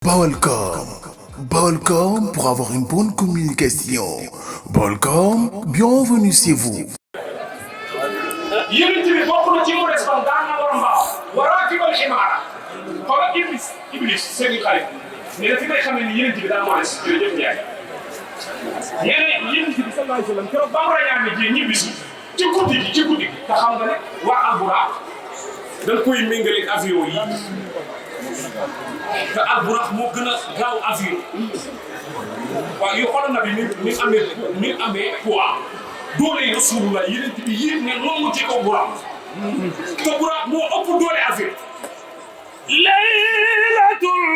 Balcom. Balcom pour avoir une bonne communication. Balcom, bienvenue chez vous. yonent bi bokk na ci mu des kon daan na war a mbaaw waraakibal ximaara xoolal iblis seen xarit ne la fi may xamee ni yonent bi daa moo des jërëjëf Ndiaye yéen yonent bi sallallahu alayhi wa sallam keroog ba mu rañaane ji ñibbi si ci guddi gi te xam nga ne waa Alburaaq dañ koy méngaleeg avion yi te Alburaaq moo gën a gaaw avion waaw yow xoolal na bi ni amee poids doole yi Rasulullah yonent bi yéeg ne noonu ci kaw Buraaq te Buraaq moo ëpp doole avion laylatul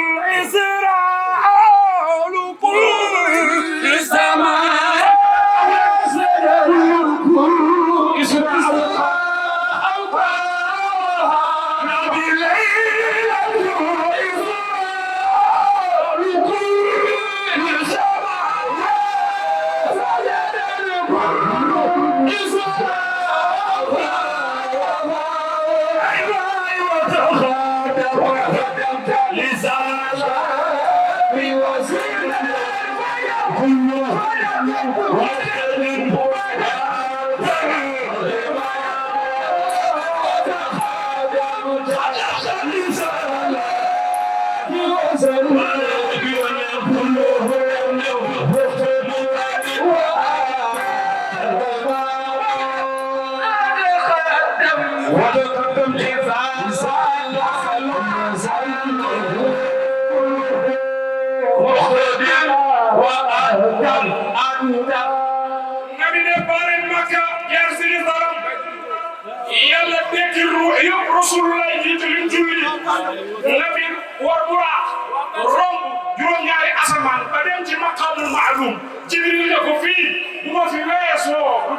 isra kullu sama yàlla dekki ruux yëpp Rasulullah jiitu lim julli nabi war Buraaq romb juróom-ñaari asamaan ba dem ci maqaamul ma'luum Jibril ne ko fii bu ma fi weesoo lu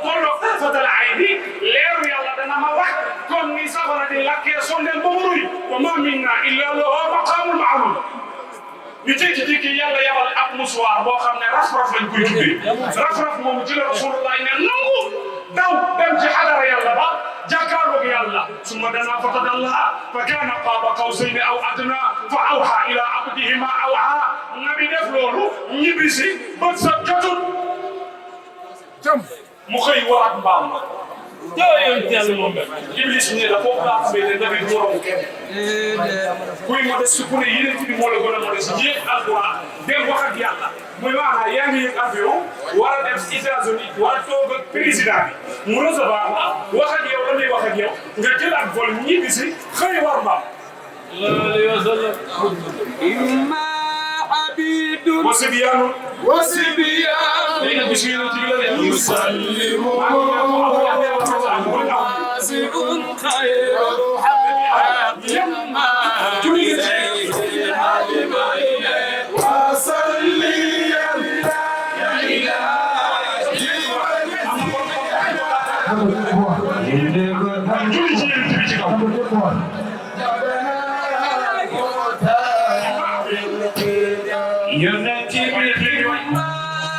tolloog fatal ayni leeru yàlla dana ma wax comme ni safara di lakkee sondeel ba mu ruy wa ma minna illa lahu maqaamul ma'luum ñu jékki-jékki yàlla yabal ab musuwaar boo xam ne raf-raf lañ koy tuddee raf-raf moomu ci la Rasulullah ne nangu daw dem ci xadara yàlla ba jàkkaarloog yàlla summa danaa fatadallaa fa kaana qaaba qawsayni aw adnaa fa awhaa ilaa abdihi maa awhaa nabi def loolu ñibbi si bët sa jotut mu xëy waraat mbaam ma Iblis ne la foofu laa xamee ne nabi moromu kenn kuy modeste ku ne yéen bi moo la gën a modeste yéeg Alxuraan dem wax ak yàlla muy maanaam yaa ngi yéeg avion war a dem États-Unis war a toog ak président bi mu recevoir la wax ak yow la muy wax ak yow nga jël ak vol ñibbi si xëy war mbaam وصبيان يسلمون نازل خير حكما وصليا يا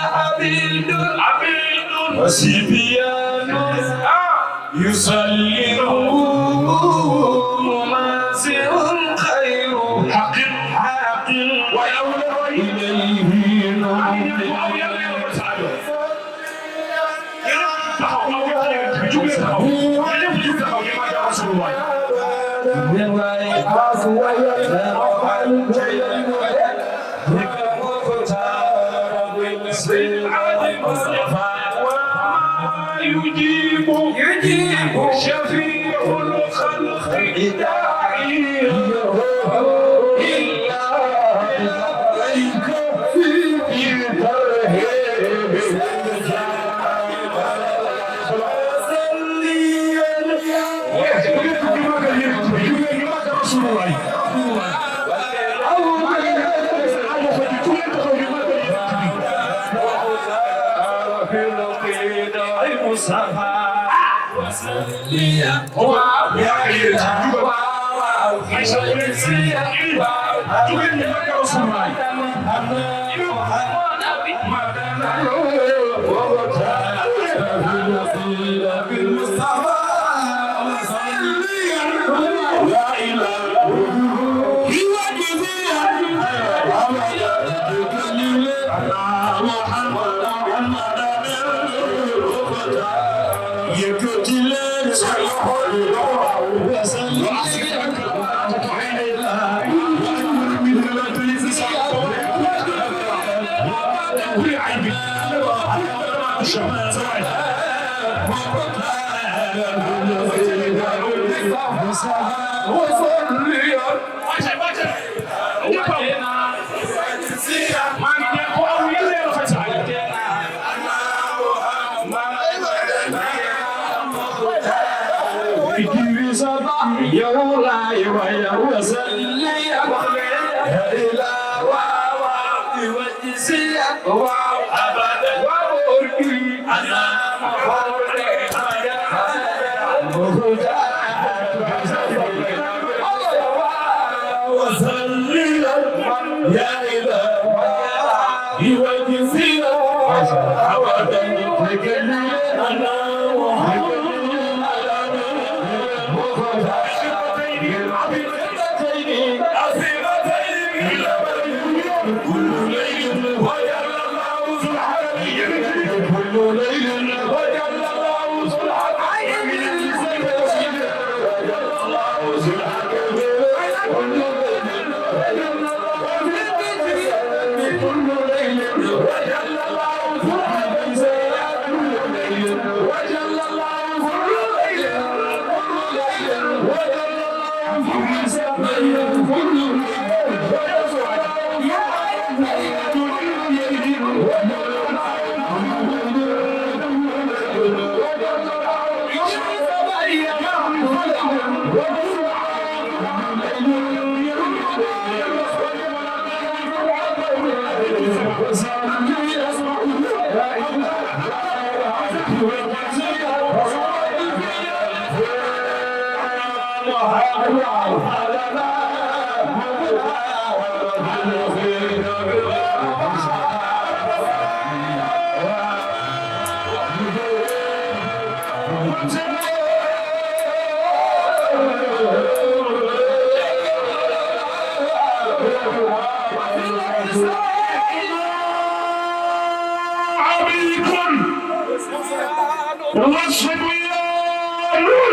عبيد وصبيان يصلون ممازح خير حق ويولى إليه يجيب شفيع الخلق داعي إلا عليك في ترهيب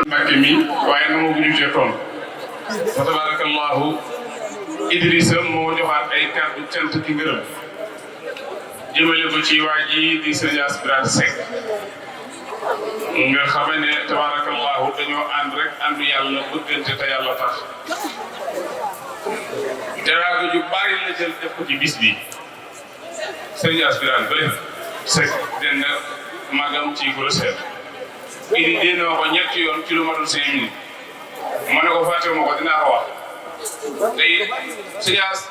Mbàkke mi waaye na moo bu ñu cee toon fa tabarakallahu Idrissa moo joxaat ay kàddu cant ki ngërëm jëmale ko ci waa ji di Serigne Aspirate Seck nga xame ne tabarakallahu dañoo ànd rek àndu yàlla bëggante te yàlla tax teraanga ju bari la jël def ko ci bis bi Serigne Aspirate bële Seck den nga magam ci Bruxelles idi dee na ko ñetti yoon ci lu matul 5 minutes ma ne ko fàtte ma ko dinaa ko wax tey Serigne As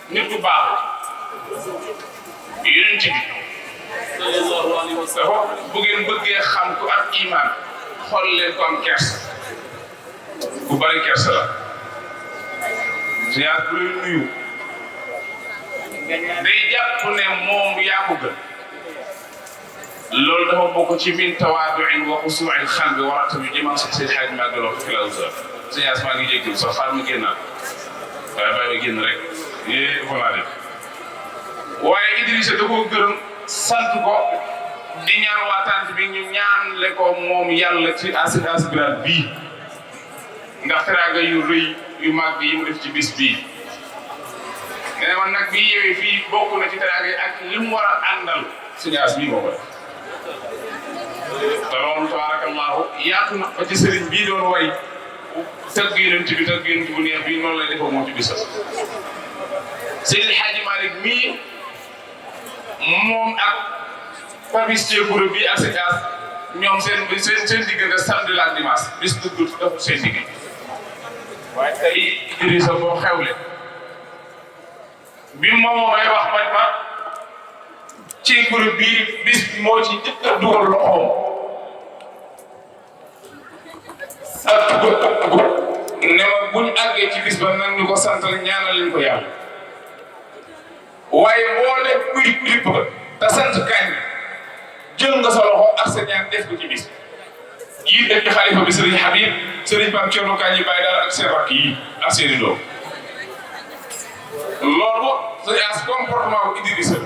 nit ku baax yonent bi dafa bu ngeen bëggee xam ku am iman xool leen ko am kersa ku bari kersa la Serigne As bu lay nuyu day jàpp ne moom yaa ko gën loolu dafa bokk ci min tawaadu'in wa xusuu'il qalbi warata bi jëman sax seen xaaj maa gënoon fi la Serigne As maa ngi jéggul sax xaar ma génnaat waaye bàyyi ma génn rek yee voilà def waaye Idrissa da koo gërëm sant ko di ñaan waa tant bi ñu ñaanle ko moom yàlla ci Aspirate bii ndax teraanga yu rëy yu màgg yi mu def ci bis bii nee na man nag bii yewee fii bokk na ci teraanga yi ak li mu war a àndal Serigne As bii moo ko def te loolu tabarakallahu yaatu na ba ci sëriñ bii doon way tagg yonent bi bu neex bii noonu lay defoo moom ci bisas Seydi Hadji Malick mii moom ak Papis Thiékourou bii ak Serigne As ñoom seen diggante samedi la ak dimanche bis dugg def seen diggante waaye tey Idrissa boo xewle bi moom may wax bañ ma Thiékourou bii bis moo ci njëkk a dugal loxoom ak ne ma buñ àggee ci bis ba nag ñu ko santal ñaanal leen ko yàlla waaye boole kuy clip ba te sant kañ jël nga sa loxo ak sa ñaan def ko ci bis yii def ci xalifa bi Serigne Habib Serigne Pape Thierno Kañ yi bàyyi daal ak seen rakk yi ak seeni doom loolu Serigne As comportement bu Idrissa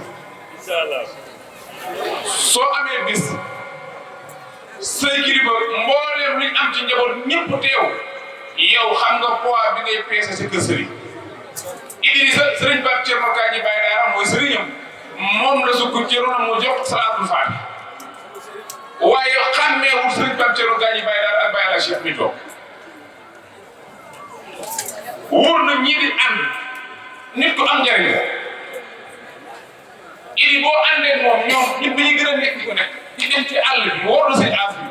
soo amee bis say kilifa mbooleem luñ am ci njaboot ñëpp teew yow xam nga poids bi ngay peese sa kër sëriñ Idrissa Serigne Pape Thierno Kañ yi bàyyi daara mooy sëriñam moom la sukk ci ronam mu jox salaatul faati waaye xàmmeewul sëriñ Pape Thierno Gagny Baye daal ak Baye Alla Cheikh mi toog wóor na ñii di ànd nit ku am njariñ la idi boo àndee moom ñoom ñun bi ñu gën a nekk di ko nekk di dem ci àll bi wóor na seen aas bi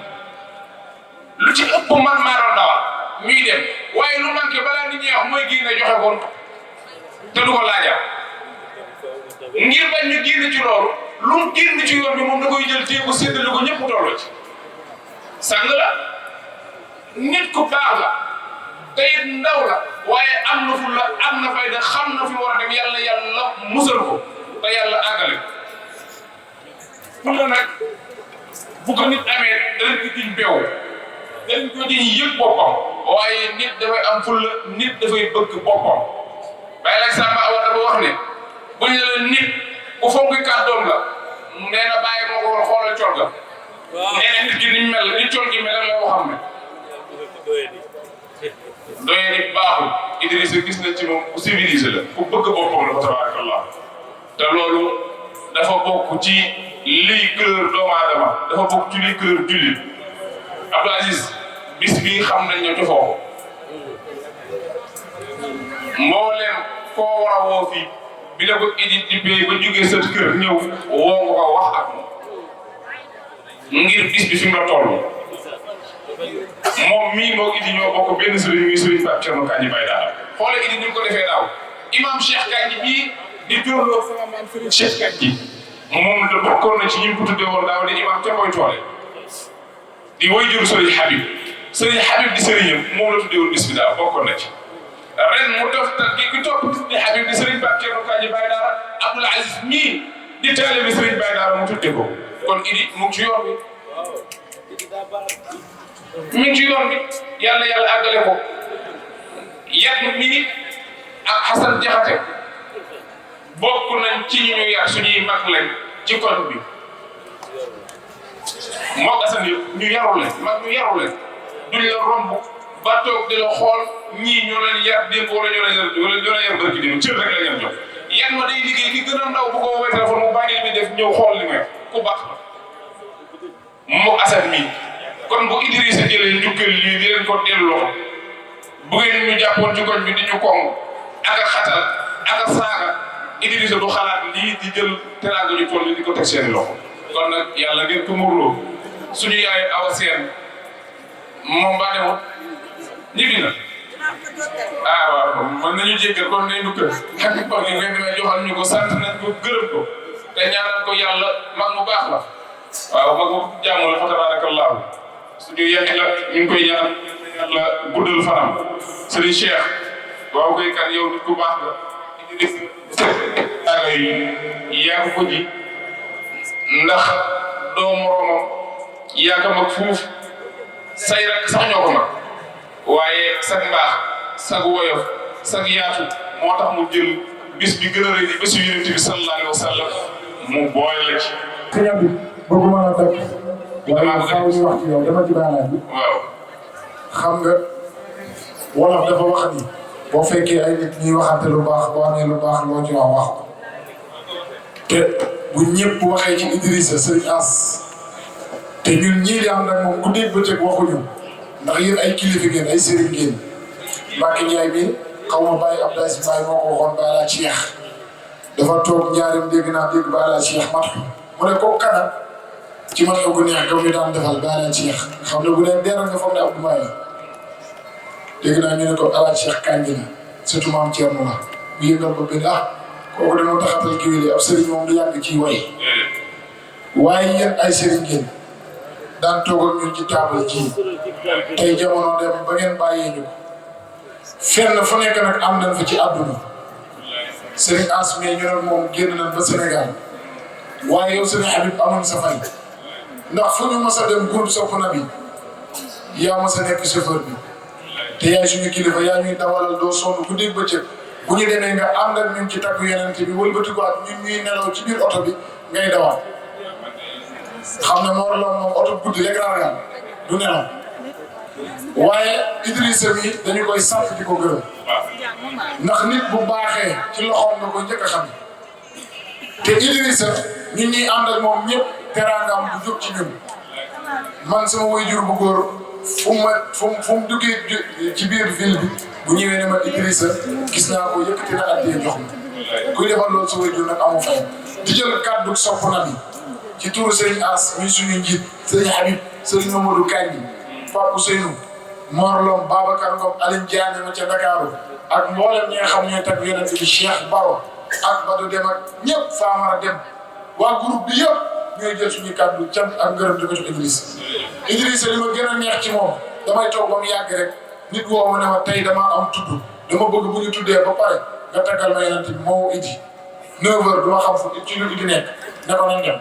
lu ci ëpp man maa doon dawal ñuy dem waaye lu manqué balaa nit ñi wax mooy génne joxe ko te du ko laajal ngir bañ ñu génn ci loolu lu mu génn ci yoon bi moom da koy jël téye ko séddale ko ñëpp tolloo ci sang la nit ku baax la te it ndaw la waaye am na fu la am na fayda xam na fi war a dem yàlla musal ko te yàlla àggale fu la nag bu ko nit amee dañ ko jiñ beew dañ ko jiñ yëg boppam waaye nit dafay am fulla nit dafay bëgg boppam Baye Laye Samba Awa dafa wax ne buñ ne la nit bu fonk kàddoom la nee na bàyyi moo ko war xoolal col ga nee na nit ki ni mel ni col gi mel la waxam ne doye ni baaxul Idrissa gis nañ ci moom ku civilisé la ku bëgg boppam la fa tabarakallah te loolu dafa bokk ci liy couleur doomu aadama dafa bokk ci liy couleur jullit Abdou Aziz bis bii xam nañ ñoo jofoo mbooleem koo war a woo fii bi la ko idi di ba jógee sa kër ñëw woo nga ko wax ak moom ngir bis bi fi mu la toll moom mii moo idi ñoo bokk benn sëriñ muy sëriñ Pape Thierno Gagny Baye daal xoole idi ni mu ko defee daaw imam Cheikh Gagny bii di turloo sama maam sëriñ Cheikh Gagny moom da bokkoon na ci ñi mu ko tuddee woon daaw di imam ca Mboy Toole di woy jur sëriñ Habib di sëriñam moom la tuddee woon bis bi daaw bokkoon na ci ren mu def ki topp di Habib di sëriñ Pape Thierno Gagny Baye daal Abdoul Aziz mii di taalibe sëriñ Baye daal mu tuddee ko kon idi mu ngi ci yoon bi mi ngi ci yoon bi yàlla àggale ko yat mi ak Hassan Diakhaté bokk nañ ci ñu yar suñuy mag lañ ci koñ bi moo Hassan ñu yaru leen mag ñu yaru leen duñ la romb ba toog di la xool ñii ñoo leen yar démb wala ñoo leen yar barki démb cër rek la leen jox yan ma day liggéey li gën a ndaw bu ko woowee téléphone mu bàyyi li muy def ñëw xool li may ku baax la moo Hassan mii kon bu Idrissa jëlee njukkal lii di leen ko delloo bu ngeen ñu jàppoon ci koñ bi di ñu koŋ ak a xatal ak a saaga Idrissa du xalaat lii di jël teraanga ñu toll di ko teg seen loxo kon nag yàlla ngeen ko muurloo suñu yaay Awa Seen moom ba demoon ñibbi na ah waaw mën nañu jéggal kon ne njukkal ak ko ngeen demee joxal ñu ko sant nañ ko gërëm ko te ñaanal ko yàlla mag mu baax la waaw mag mu jàmm la fa tabarakallahu suñu yéen la ñu ngi koy ñaan yàlla guddal fanam Serigne Cheikh waaw koy kan yow nit ku baax la di saaga yi yaa ko ji ndax doo moroomam yaa ko mag fuuf say rek sax ñoo ko mag waaye sag mbaax sag woyof sag yaatu moo tax mu jël bis bi gën a rëy di bésu Yonent bi sallallahu alayhi wa sallam mu boole la ci. sëñ bi bëgguma la dëkk. waaye faaw ñu wax ci yow dama ci baalaay bi. waaw. xam nga wolof dafa wax ni boo fekkee ay nit ñuy waxante lu baax boo amee lu baax loo ci wax ko te bu ñëpp waxee ci Idrissa Sëriñ As te ñun ñii di am nag moom ku dégg bëccëg waxuñu ndax yéen ay kilifa ngeen ay sëriñ ngeen Mbacke Ndiaye bi xaw ma Baye Abdoulaye Baye moo ko waxoon Baye Alla Cheikh dafa toog njaarim dégg naa dégg Baye Alla Cheikh mat mu ne ko kanam ci mat gu neex gaw ñu daan defal Baye Alla Cheikh xam ne bu dee deeral nga foog ne Abdou Baye la dégg naa ñu ne ko Alla Cheikh Kandji la surtout maam Thierno la bu yëngal ko benn kooku dama taxatal kii bi ab sëriñ moom du yàgg ci way waaye yéen ay sëriñ ngeen daan toog ak ñun ci taabal ji tey jamono dem ba ngeen bàyyee ñu fenn fu nekk nag am nañ fa ci àdduna Serigne As mi ñu ne moom génn nañ ba Sénégal waaye yow Serigne Habib amoon sa fay ndax fu ñu mës a dem groupe Sopp Nabi yaa mës a nekk chauffeur bi te yaay suñu kilifa yaa ñuy dawalal doo sonn ku dégg bëccëg bu ñu demee nga ànd ak ñun ci taggu yenente bi wëlbatikuwaat ñun ñuy nelaw ci biir oto bi ngay dawal xam ne moo la moom oto guddi rek ragal du nelaw waaye Idrissa mi dañu koy sant di ko gërëm ndax nit bu baaxee ci loxoom nga koy njëkk a xam te Idrissa ñun ñuy ànd ak moom ñëpp teraangam bu jóg ci ñun man sama waajur bu góor fu mu duggee ci biir ville bi bu ñëwee ne ma Idrissa gis naa ko yëkkati na addee jox ma kuy defal loolu sa waajur nag amu fay di jël kàddu sopp na bi ci turu Serigne As muy suñu njiit Serigne Habib Serigne Mamadou Kandji Pape Ousseynou Mor Lom Babacar Ngom Aline Diané ma ca Dakaru ak mboolem ñi nga xam ñooy tag yonent bi Cheikh Baro ak Badou Dem ak ñëpp Famara Dem waa groupe bi yëpp ñooy jël suñuy kàddu cant ak ngërëm di ko jox Idrissa li ma gën a neex ci moom damay toog ba mu yàgg rek nit woo ma ne ma tey dama am tudd dama bëgg bu ñu tuddee ba pare nga taggal ma yonent bi moo Idi 9h du ma xam fu ci lu Idi nekk ne ko nañ dem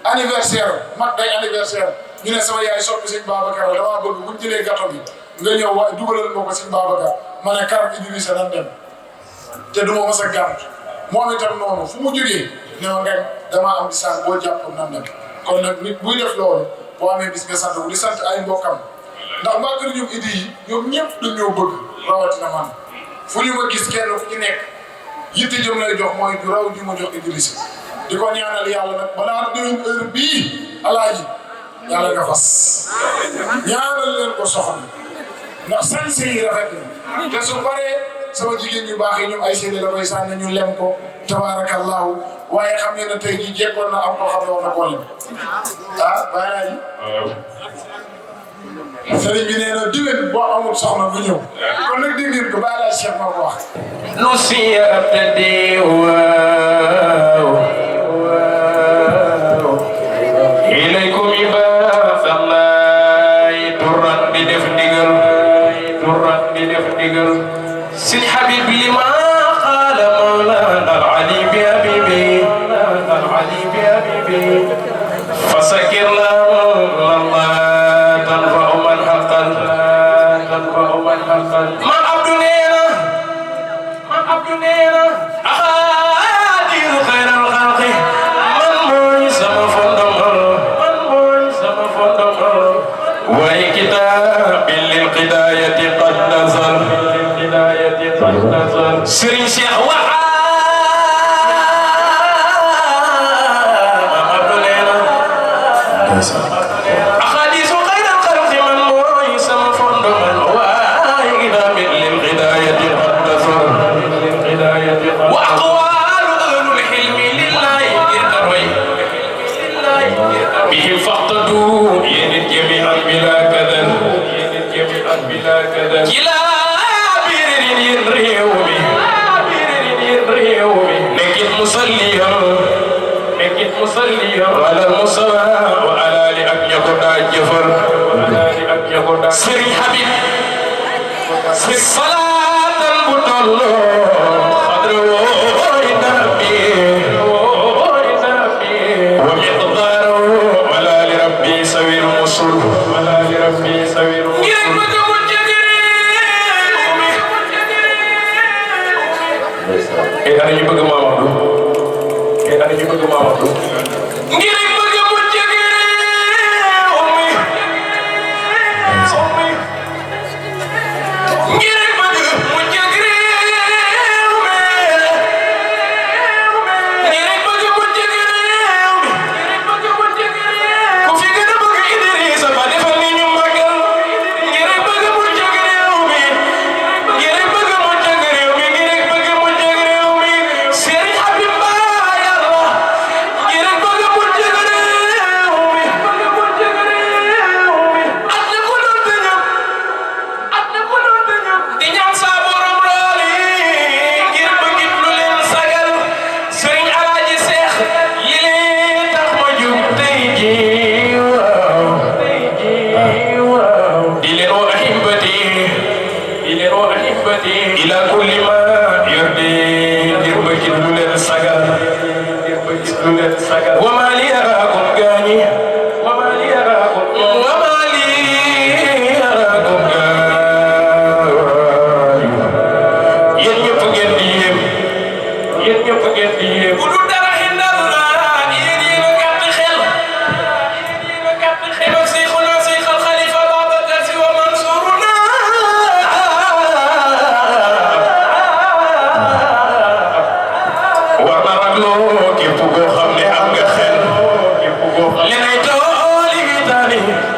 anniversaire mag day anniversaire ñu ne sama yaay soppi sëñ Babacar la damaa bëgg bu ñu jëlee gâteau bi nga ñëw waaye dugalal ma ko sëñ Babacar ma ne kàr Idrissa nañ dem te du ma mos a gànt moom itam noonu fu mu jógee ne ma ngañ damaa am di sant boo jàpp nan dem kon nag nit buy def loolu boo amee bis nga sant bu di sant ay mbokkam ndax mbaa kër ñoom Idi yi ñoom ñëpp dañ ñoo bëgg rawatina man fu ñu ma gis kenn ku ci nekk yitte jëm lay jox mooy du raw ji ma jox Idrissa di ko ñaanal yàlla nag balaa déwén heure bii alaaji yàlla nga fas ñaanal leen ko soxna ndax sañse yi rafet na te su paree sama jigéen ñu baax yi ñoom ay séedé la koy sànni ñu lem ko tabarakallahu waaye xam ngeen ne tey jii jekkoon na am koo xam ne war na koo lem bàyyi laa ji sëriñ bi nee na diwén boo amul soxna bu ñëw kon nag dégg ngeen ko bàyyi laa Cheikh moo ko wax nu siyabtadi ilaykum ibadallahi turan bi def ndigal si Habib li ma qaala mawlana al-ali bi habibi fasakir la tanfa'u man haqqan man abdu neena ahadil khairal khalqi man mooy sama fondement way kitabil lil qidayati qad nazal Serigne Cheikh wa abdu neena ahadis khairal khalqi man mooy sama fondement way kitabil lil qidayati qad nazal وأقوال أهل الحلم لله يرتوي بهم فاقتدوا جميعا بلا كذل كلا بير ينريومي نكت مصليا على المصطفى وعلى لأن يكون جفر سري حبيب صلاة بطلو Lenay tooli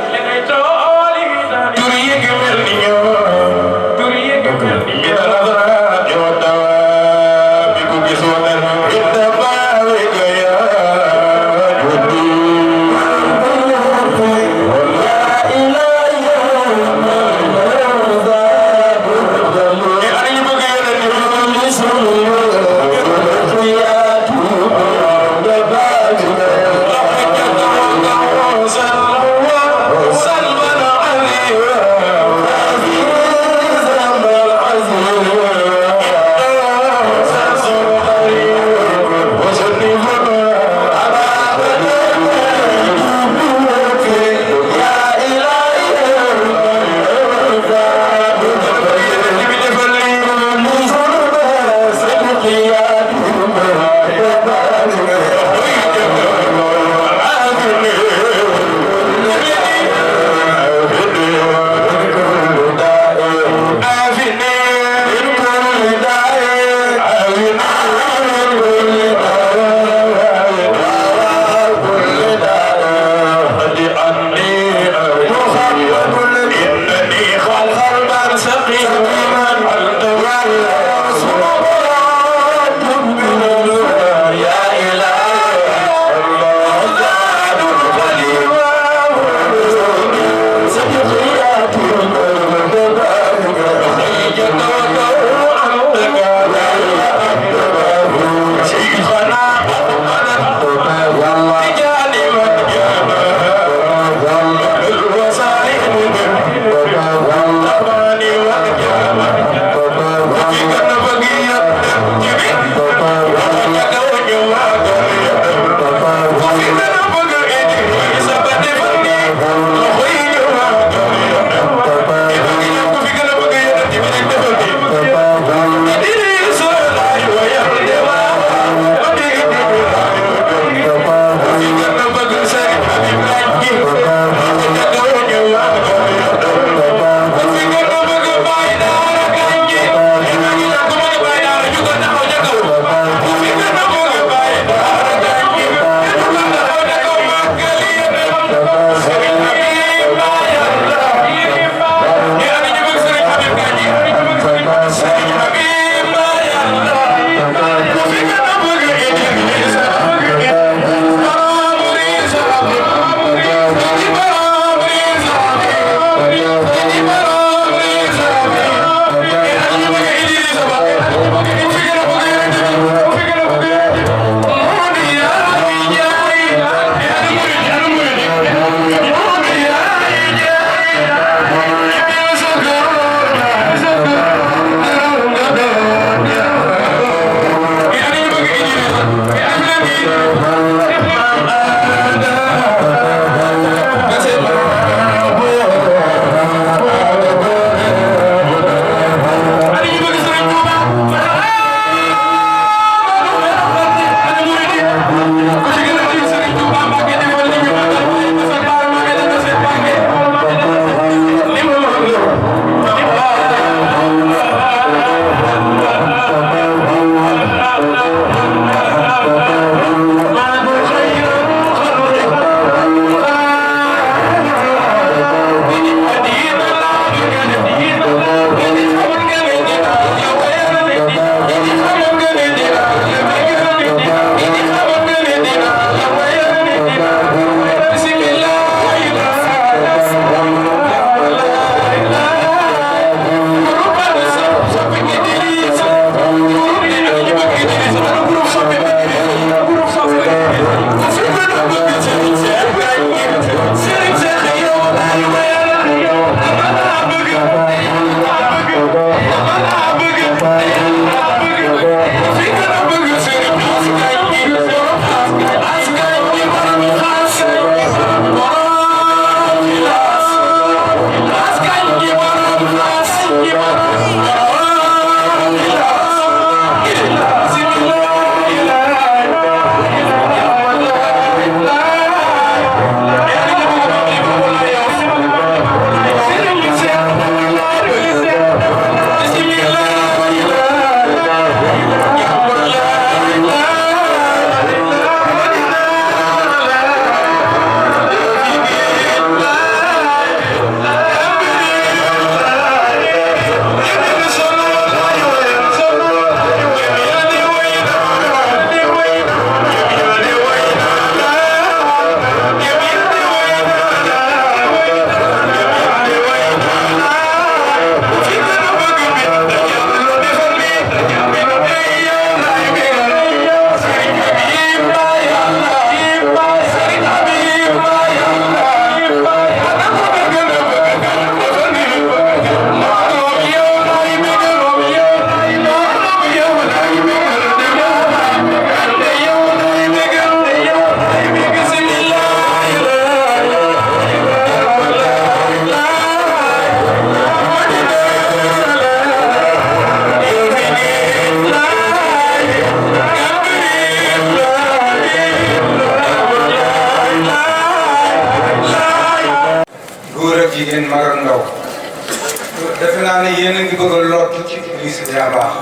naa ne yéen a ngi bëgg a lott ci Idrissa yaa baax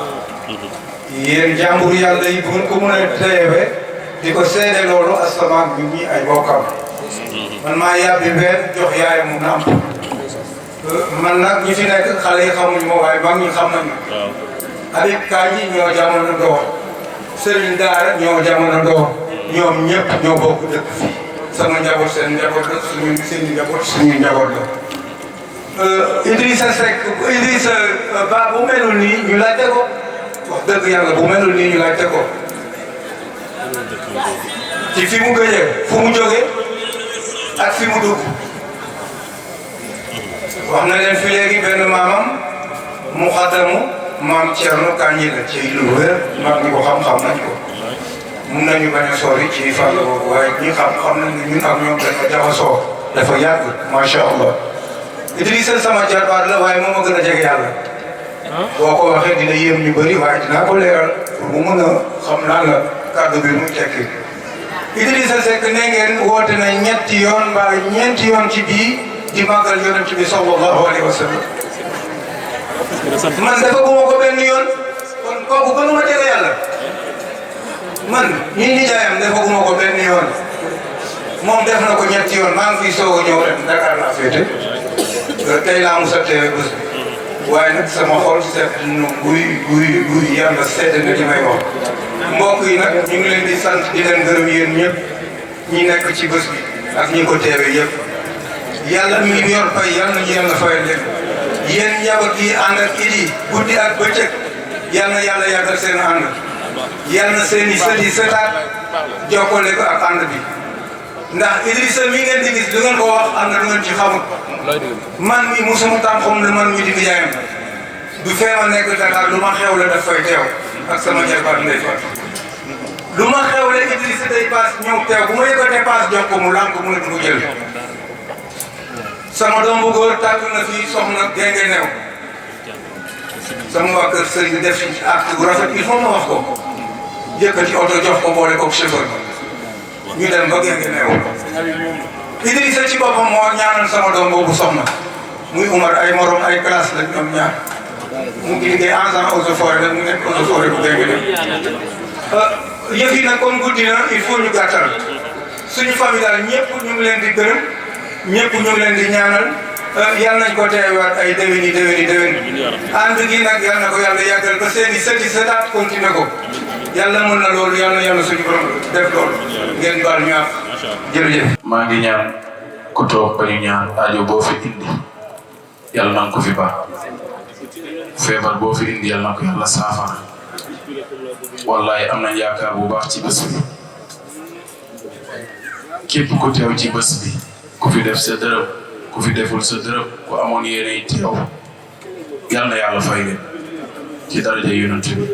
yéen jàmbur yàlla yi bu ngeen ko mën a teewe di ko seede loolu asamaan bi ñi ay bokkam man maa yàbbi benn jox yaay mu nàmp man nag ñi fi nekk xale yi xamuñ ma waaye mag ñi xam nañu Habib Kandji ñoo jamono door Serigne Daara ñoo jamono door ñoom ñëpp ñoo bokk dëkk fii sama njaboot seen njaboot la seen njaboot suñu njaboot la Idrissa Seck Idrissa Ba bu melul nii ñu laajte ko wax dëgg yàlla bu melul nii ñu laajte ko ci fi mu gëjee fu mu jógee ak fi mu dugg wax na leen fi léegi benn maamam mu xaddamu maam Thierno Kandji la ci lu wér mag ñi ko xam-xam nañ ko mun nañu bañ a sori ci fànn boobu waaye ñi xam nañ ne ñun ak ñoom dañoo jaxasoo dafa yàgg macha allah Idrissa sama jarbaat la waaye moom a gën a jege yàlla boo ko waxee dina yéem ñu bëri waaye dinaa ko leeral pour mu mën a xam lan la kàddu bi muy tekki Idrissa Seck ne ngeen woote na ñetti yoon mbaa ñeenti yoon ci bii di màggal yonent bi sallallahu alayhi wa sallam man dafa guma ko benn yoon kon kooku gënuma jege yàlla man ñii ni jaayam dafa guma ko benn yoon moom def na ko ñetti yoon maa ngi fi soog a ñëw rek Dakar laa féete tey laa musa teewe bés bi waaye nag sama xol seet na guy yàlla seet na li may wax mbokk yi nag ñu ngi leen di sant di leen gërëm yéen ñëpp ñi nekk ci bés bi ak ñi ko teewe yëpp yàlla mi yor fay yàlla nañu yàlla fayal leen yéen njaboot yi ànd ak Idi guddi ak bëccëg yal na yàlla yàggal seen ànd yal na seen i sët yi sëtaat jokkale ko ak ànd bi ndax Idrissa mi ngeen di gis lu ngeen ko wax am na lu ngeen ci xamut man mi musuma tam xam ne man mi di nijaayam du feema nekk Dakar lu ma xewle daf fay teew ak sama jarbaat Ndeye Fatou lu ma xewle Idrissa day paas ñëw teew bu ma yëkkatee paas jox ko mu lànk mu ne du ko jël sama doom bu góor tàgg na fii soxna Genge New sama waa kër sëriñ bi def ci acte bu rafet il faut ma wax ko yëkkati oto jox ko boole ko chauffeur ñu dem ba Genge New Idrissa ci boppam moo ñaanal sama doom boobu soxna muy Umar ay morom ay classe lañ ñoom ñaar mu ngi liggéey agent eaux et forêts la mu nekk eaux et forêts bu Genge New yëf yi nag comme guddi na il faut ñu gàttal suñu famille daal ñëpp ñu ngi leen di gërëm ñëpp ñu ngi leen di ñaanal yal nañ ko teewaat ay déwéni ànd gi nag yal na ko yàlla yàggal ba seen i sëti sëtaat continué ko yàlla mën na loolu yàlla suñu borom def loolu ngeen baal ñu ak jërëjëf. maa ngi ñaan ku toog ba ñu ñaan aajo boo fi indi yàlla na nga ko fi baax feebar boo fi indi yàlla na ko yàlla saafara wallahi am nañ yaakaar bu baax ci bés bi képp ku teew ci bés bi. ku fi def sa dërëm ku fi deful sa dërëm ku amoon yéene teew yal na yàlla fay leen ci daraja yonent bi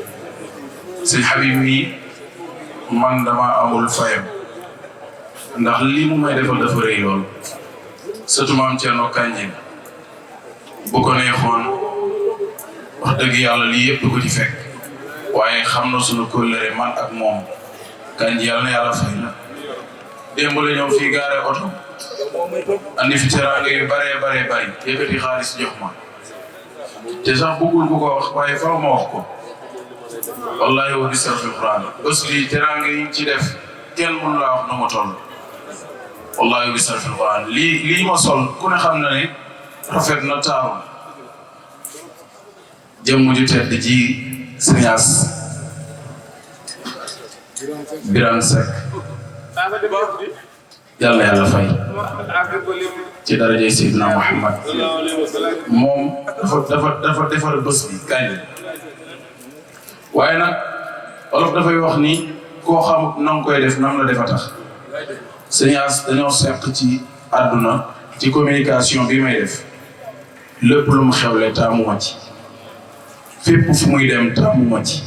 sëñ Habib mi man dama amul fayam ndax lii mu may defal dafa rëy lool surtout maam Thierno Kandji bu ko neexoon wax dëgg yàlla lii yëpp du ko ci fekk waaye xam na sunu kóllëre man ak moom Kandji yal na yàlla fay la démb la ñëw fii gaare oto andi fi teraanga yu bari yëkkati xaalis jox ma te sax bëggul ku ko wax waaye faaw ma wax ko wallahi wa bi sarfil Quran bés bi teraanga yi ci def kenn mënu laa wax na ma toll wallahi wa bi sarfil Quran lii ma sol ku ne xam na ne rafet na taaru jëmm ju tedd ji Sëriñ Birane Seck yàlla yàlla fay ci darajay Seydina Muhammad moom dafa defar bés bi kañ waaye nag wolof dafay wax ni koo xamut na nga koy def nam la defa tax Sëñ As dañoo seq ci àdduna ci communication bi may def lépp lu mu xewle taamuma ci fépp fu muy dem taamuma ci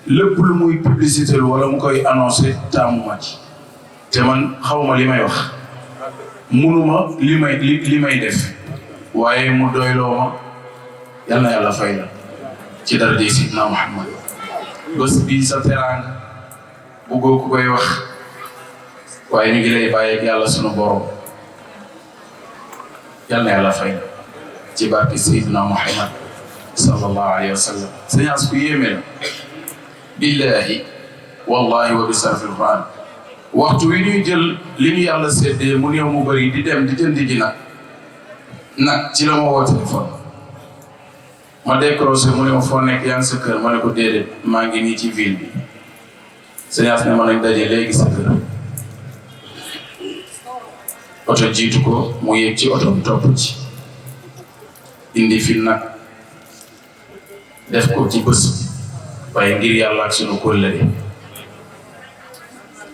lépp lu muy publicité wala mu koy annoncé taamuma ci te man xawma li may wax munuma li may def waaye mu doyloo ma yal na yàlla fay la ci daraja Sidna Muhammad bés bii sa teraanga buggoo ku koy wax waaye ñu ngi lay bàyyi ak yàlla sunu borom yal na yàlla fay la ci barke Sidna Muhammad sallallahu alayhi wa sallam sëñ As ku yéeme la billahi wallahi wa bi sarfil quran waxtu wi ñuy jël li ñu yàlla séddee mu néew mu bëri di dem di jëndi ji nag ci la ma woo téléphone ma décroché mu ne ma foo nekk yaa ngi sa kër ma ne ko déedéet maa ngi nii ci ville bi sëñ As ne ma nañ daje léegi sa kër oto jiitu ko mu yéeg ci oto bi topp ci indi fi nag def ko ci bés waaye ngir yàlla ak sunu kóllëre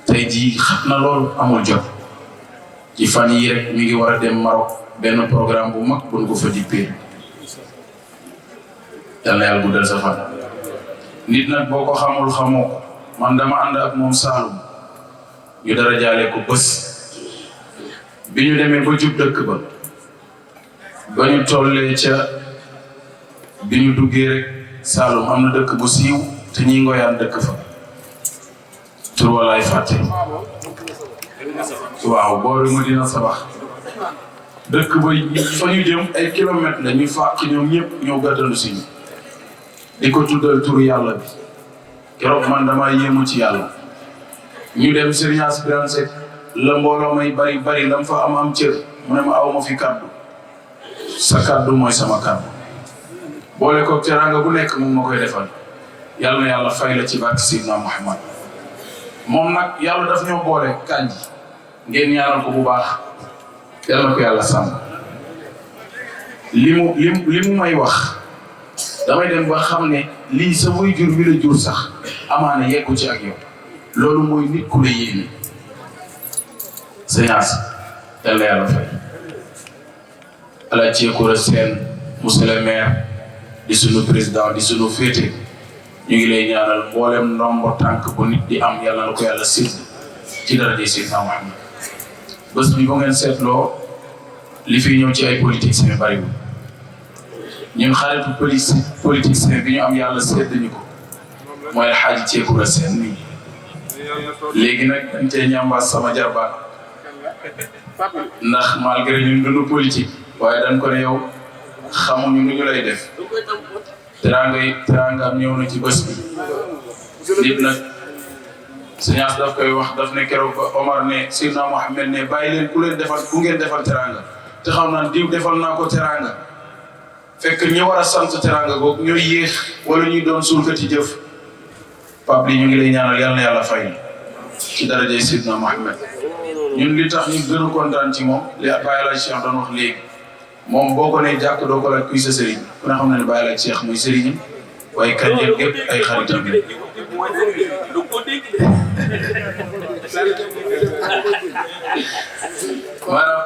tey jii xat na lool amul jot ci fan yi rek mi ngi war a dem Maroc benn programme bu mag buñ ko fa dippee yal na yàlla guddal sa fan nit nag boo ko xamul xamoo ko man dama ànd ak moom Saalum ñu dara jaale ko bés bi ñu demee ba jub dëkk ba ñu tollee ca bi ñu duggee rek Saalum am na dëkk bu siiw te ñi ngoyaan dëkk fa tur walaay fàtte waaw boori Madina Sabax dëkk ba fa ñu jëm ay kilomètres la ñu fàq ñoom ñëpp ñoo gàttandu si ñu di ko tuddal turu yàlla bi keroog man dama yéemu ci yàlla ñu dem Serigne As Birane Seck la mbooloo may bari lam fa am cër mu ne ma aw ma fi kaddu sa kaddu mooy sama kaddu boole ko teranga bu nekk moom ma koy defal yàlla na yàlla fay la ci barke Sidna Muhammad moom nag yàlla daf ñoo boole kanji ngeen ñaanal ko bu baax yàlla na ko yàlla sàmm li mu may wax damay dem ba xam ne lii sa way jur bi la jur sax amaana yeggu ci ak yow loolu mooy nit ku la yéene sëñ As yal na yàlla fay ala ceekura seen monsieur le maire di sunu président di sunu féete ñu ngi lay ñaanal mboolem ndombo tànk bu nit di am yàlla na ko yàlla sidd ci dara di Seydina Muhammad bés bi bu ngeen seetloo li fi ñëw ci ay politiciens bariwul ñun xaritu politicien bi ñu am yàlla sedd ñu ko mooy xaaji ceekura seen nii léegi nag dañ cee ñambaas sama jarbaat ndax malgré ñun duñu politique waaye dañ ko ne yow xamuñu nu ñu lay def teranga am ñëw na ci bés bi nit nag Sëñ As daf koy wax daf ne keroog ba Omar ne Seydina Mohamed ne bàyyi leen ku leen defal ku ngeen defal teranga te xam naa diw defal naa ko teranga fekk ñi war a sant teranga boobu ñooy yéex wala ñuy doon suulkati jëf Pape li ñu ngi lay ñaanal yal na yàlla fay ci darajay Seydina Mohamed ñun li tax ñu gën a kontaan ci moom li Baye Laaj Cheikh doon wax léegi moom boo ko nee jàkk doo ko laaj kuy sa sëriñ ku ne xam na ne Baye Laaj Cheikh muy sëriñam waaye kan yëpp yëpp ay xaritam yi maanaam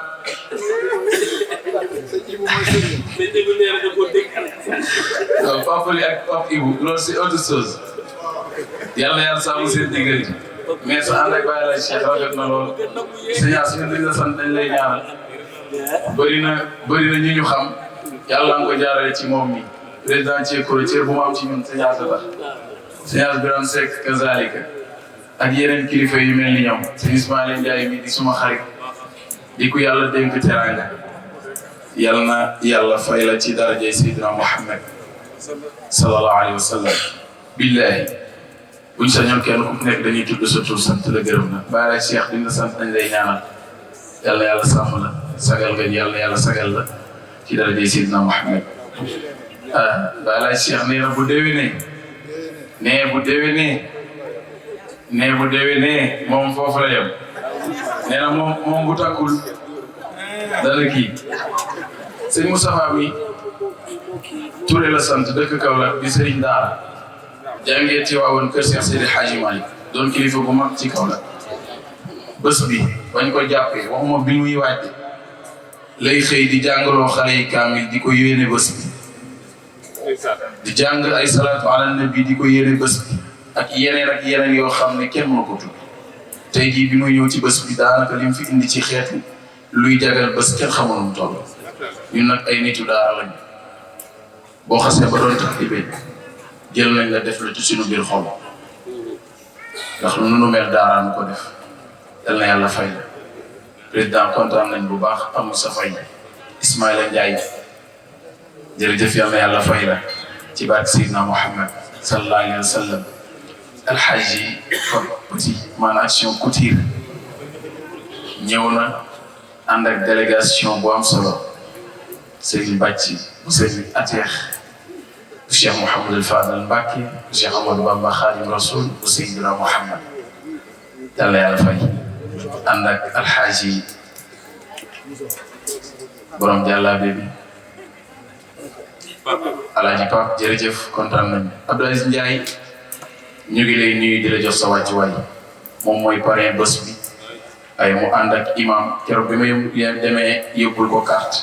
Papa li ak Papa Ibou loolu c'est autre chose yàlla yàlla sàmm seen diggante mais sa ànd ak Baye Laaj Cheikh rafet na loolu Sëñ As ñun dañ la sant dañ lay ñaanal bëri na ñu xam yàlla nga ko jaarale ci moom mi président Thiékoro cër bu mu am ci ñun Sëñ As la Sëñ As Birane Seck kazalika ak yeneen kilifa yu mel ni ñoom Sëñ Ismaïla Ndiaye mi di suma xarit di ko yàlla dénk teraanga yal na yàlla fay la ci darajay Seydina Muhammad sallallahu alayhi wa sallam billahi buñ sañoon kenn ku nekk dañuy tudd sa tur sant la gërëm na Baye Laaj Cheikh dina sant dañ lay ñaanal yàlla yàlla sàmm la sagal nga yàlla yàlla sagal la ci darajay Seydina Muhammad Baye Laaj Cheikh nee na bu déwénee moom foofu la yem nee na moom bu tàkkul dana kii sëñ Moustapha mi Touré la sant dëkk Kaolack di sëriñ daara jàngee Tiwaawan kër Cheikh Seydi Hadji Malick doon kilifa bu mag ci Kaolack bés bi bañ ko jàppee waxuma bi muy wàcc lay xëy di jàngaloo xale yi kaamil di ko yéene bés bi di jàng ay salaatu ala nabi di ko yéene bés bi ak yeneen yoo xam ne kenn mënu ko tudd tey jii bi muy ñëw ci bés bi daanaka li mu fi indi ci xeetu luy jagal bés kenn xamul mu toll ñun nag ay nitu daara lañu boo xasee ba doon taalibe jël nañ la def la ci suñu biir xol ndax lu nu mel daara nu ko def yal na yàlla fay la président kontaan nañ bu baax amul sa fay Ismaïla Ndiaye jërëjëf yal na yàlla fay la ci barke Seydina Muhammad sallallahu alayhi wa sallam alxaaji kon petit maanaam action couture ñëw na ànd ak délégation bu am solo Serigne Bàcci bu Serigne Ateex bu Cheikh Mouhamadul Fadal Mbacke bu Cheikh Amadou Bamba Khadim Rasoul bu Seydina Muhammad yàlla yàlla fay ànd ak alxaaji borom jàllaabe bi alaaji Pape jërëjëf kontaan nañu Abdou Aziz Ndiaye ñu ngi lay nuyu di la jox sa wàccuwaay moom mooy parrain bés bi ay mu ànd ak imam keroog bi ma demee yóbbul ko carte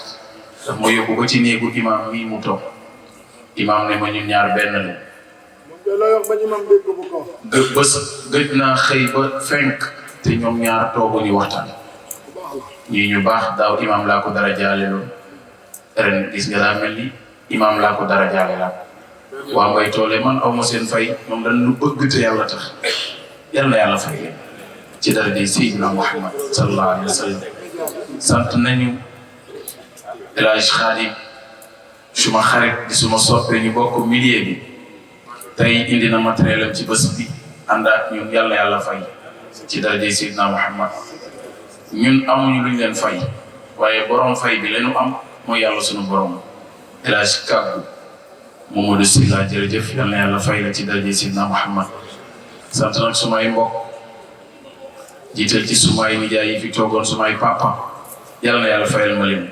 daf ma yóbbu ko ci néegu imam mii mu toog imam ne ma ñun ñaar benn la bés gëj naa xëy ba fenk te ñoom ñaar tooguñu waxtaan ñii ñu baax daaw imam laa ko dara jaale loolu ren gis nga daa mel ni imam laa ko dara jaale laa waa Mbay Toole man aw ma seen fay ñoom dañ lu bëgg te yàlla tax yal na yàlla fay leen ci dara di Seydina Muhammad sallallahu alayhi wa sallam sant nañu El Hadj Khadim suma xarit di suma soppe ñu bokk milieu bi tey indi na matériel am ci bés bi ànd ak ñun yal na yàlla fay ci dara di Seydina Muhammad ñun amuñu luñ leen fay waaye borom fay bi lañu am mooy yàlla sunu borom El Hadj Kàggu Mamadou Sylla jërëjëf yal na yàlla fay la ci dara di Seydina Muhammad sant nag sumay mbokk jiital ci sumay nijaay yi fi toogoon sumay papa yal na yàlla fayal ma leen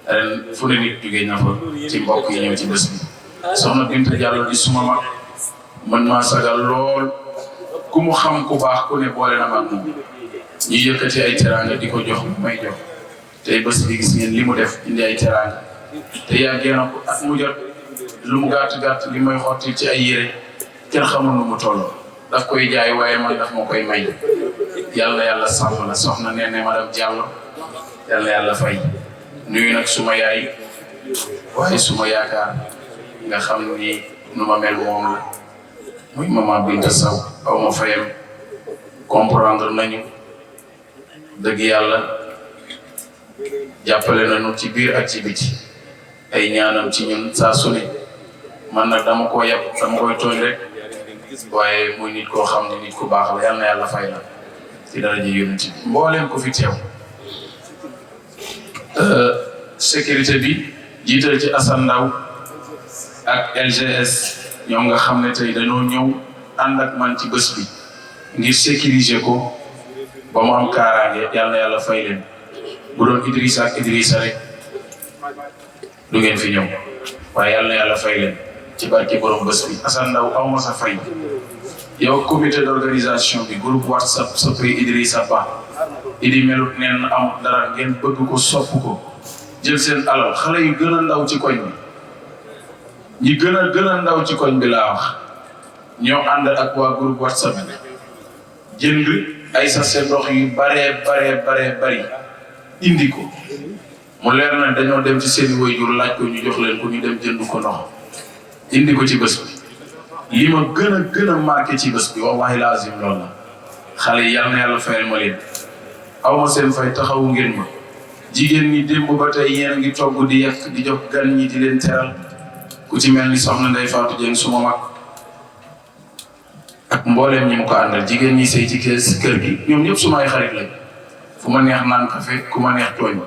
ren fu ne nit jógee na fa ci mbokk yi ñëw ci bés bi soxna Binta Diallo di suma mag man maa sagal lool ku mu xam ku baax ku ne boole na mag moom ñu yëkkati ay teraanga di ko jox may jox tey bés bi gis ngeen li mu def indi ay teraanga te yàggee na ko at mu jot lu mu gàtt li may xotti ci ay yére kenn xamul nu mu toll daf koy jaay waaye man daf ma koy may yàlla yàlla sàmm la soxna nee ne madame Diallo yàlla yàlla fay nuyu nag suma yaay waaye suma yaakaar nga xam ni nu ma mel moom la muy maman Binta Sow aw ma fayam comprendre nañu dëgg yàlla jàppale nañu ci biir ak ci biti ay ñaanam ci ñun saa su ne man nag dama koo yàpp dama koy tooñ rek waaye muy nit koo xam ne nit ku baax la yal na yàlla fay la ci daraja yonent bi mbooleem ko fi teew sécurité bi jiital ci Assane Ndaw ak LGS ñoom nga xam ne tey dañoo ñëw ànd ak man ci bés bi ngir sécuriser ko ba mu am kaaraange yal na yàlla fay leen bu doon Idrissa ak Idrissa rek du ngeen fi ñëw waaye yal na yàlla fay leen ci barke borom bés bi Assane Ndaw aw ma sa fay yow comité d'organisation bi groupe WhatsApp soppi Idrissa Ba idi melut neen am dara ngeen bëgg ko sopp ko jël seen alal xale yu gën a ndaw ci koñ bi ñi gën a ndaw ci koñ bi laa wax ñoo ànd ak waa groupe WhatsApp bi jënd ay sachet ndox yu bari indi ko mu leer na dañoo dem ci seen waajur laaj ko ñu jox leen ko ñu dem jënd ko ndox indi ko ci bés bi li ma gën a marqué ci bés bi wallahi lazim loolu la xale yi yal na yàlla fayal ma leen aw ma seen fay taxawu ngeen ma jigéen ñi démb ba tey yéen a ngi togg di yekk di jox gan ñi di leen teral ku ci mel ni soxna Ndeye Fatou Dieng suma mag ak mbooleem ñi mu ko àndal jigéen ñi sëy ci kër gi ñoom ñëpp sumay xarit lañ fu ma neex naan café ku ma neex tooñ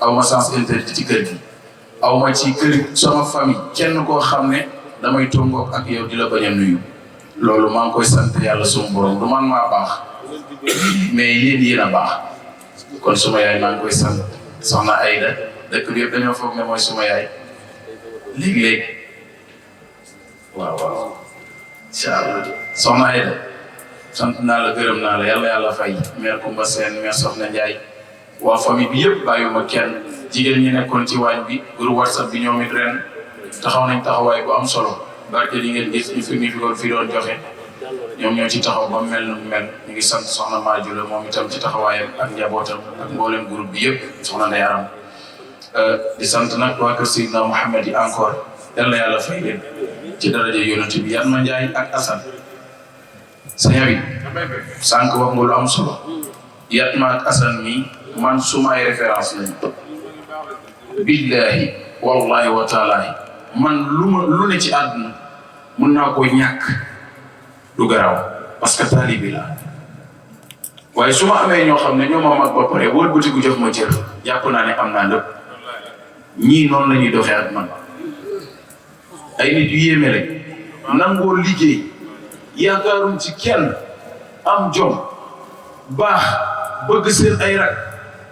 aw ma sens interdit ci kër gi aw ma ci kër sama famille kenn koo xam ne damay tongoog ak yow di la bañ a nuyu loolu maa ngi koy sant yàlla suma borom du man maa baax mais yéen a baax kon suma yaay maa ngi koy sant soxna Aïda dëkk bi yëpp dañoo foog ne mooy suma yaay léegi-léegi waaw incha allah soxna Aïda sant naa la gërëm naa la yàlla fay mère Koumba Sène mère Soxna Ndiaye waa famille bi yëpp bàyyiwuma kenn jigéen ñi nekkoon ci waañ bi groupe WhatsApp bi ñoom it ren taxaw nañ taxawaay bu am solo barke li ngeen gis ñu fi doon joxe ñoom ñoo ci taxaw ba mel nu mel ñu ngi sant soxna Madiou la moom itam ci taxawaayam ak njabootam ak mboolem groupe bi yëpp soxna Ndeye Aram di sant nag waa kër Seydina Mouhamed yi encore yàlla fay leen ci daraja yonent bi Yatma Ndiaye ak Assane sëñ bi sànq wax nga lu am solo Yatma ak Assane mi man suma ay référence lañu billahi wallahi wa taalahi man lu ne ci àdduna mun naa koo ñàkk du garaaw parce que taalibi la waaye su ma amee ñoo xam ne ñoo ma mag ba pare wëlbatiku jox ma cër jàpp naa ne am naa lépp ñii noonu la ñuy doxee ak man ay nit yu yéeme lañ nangoo liggéey yaakaaruñ ci kenn am jom baax bëgg seen ay rak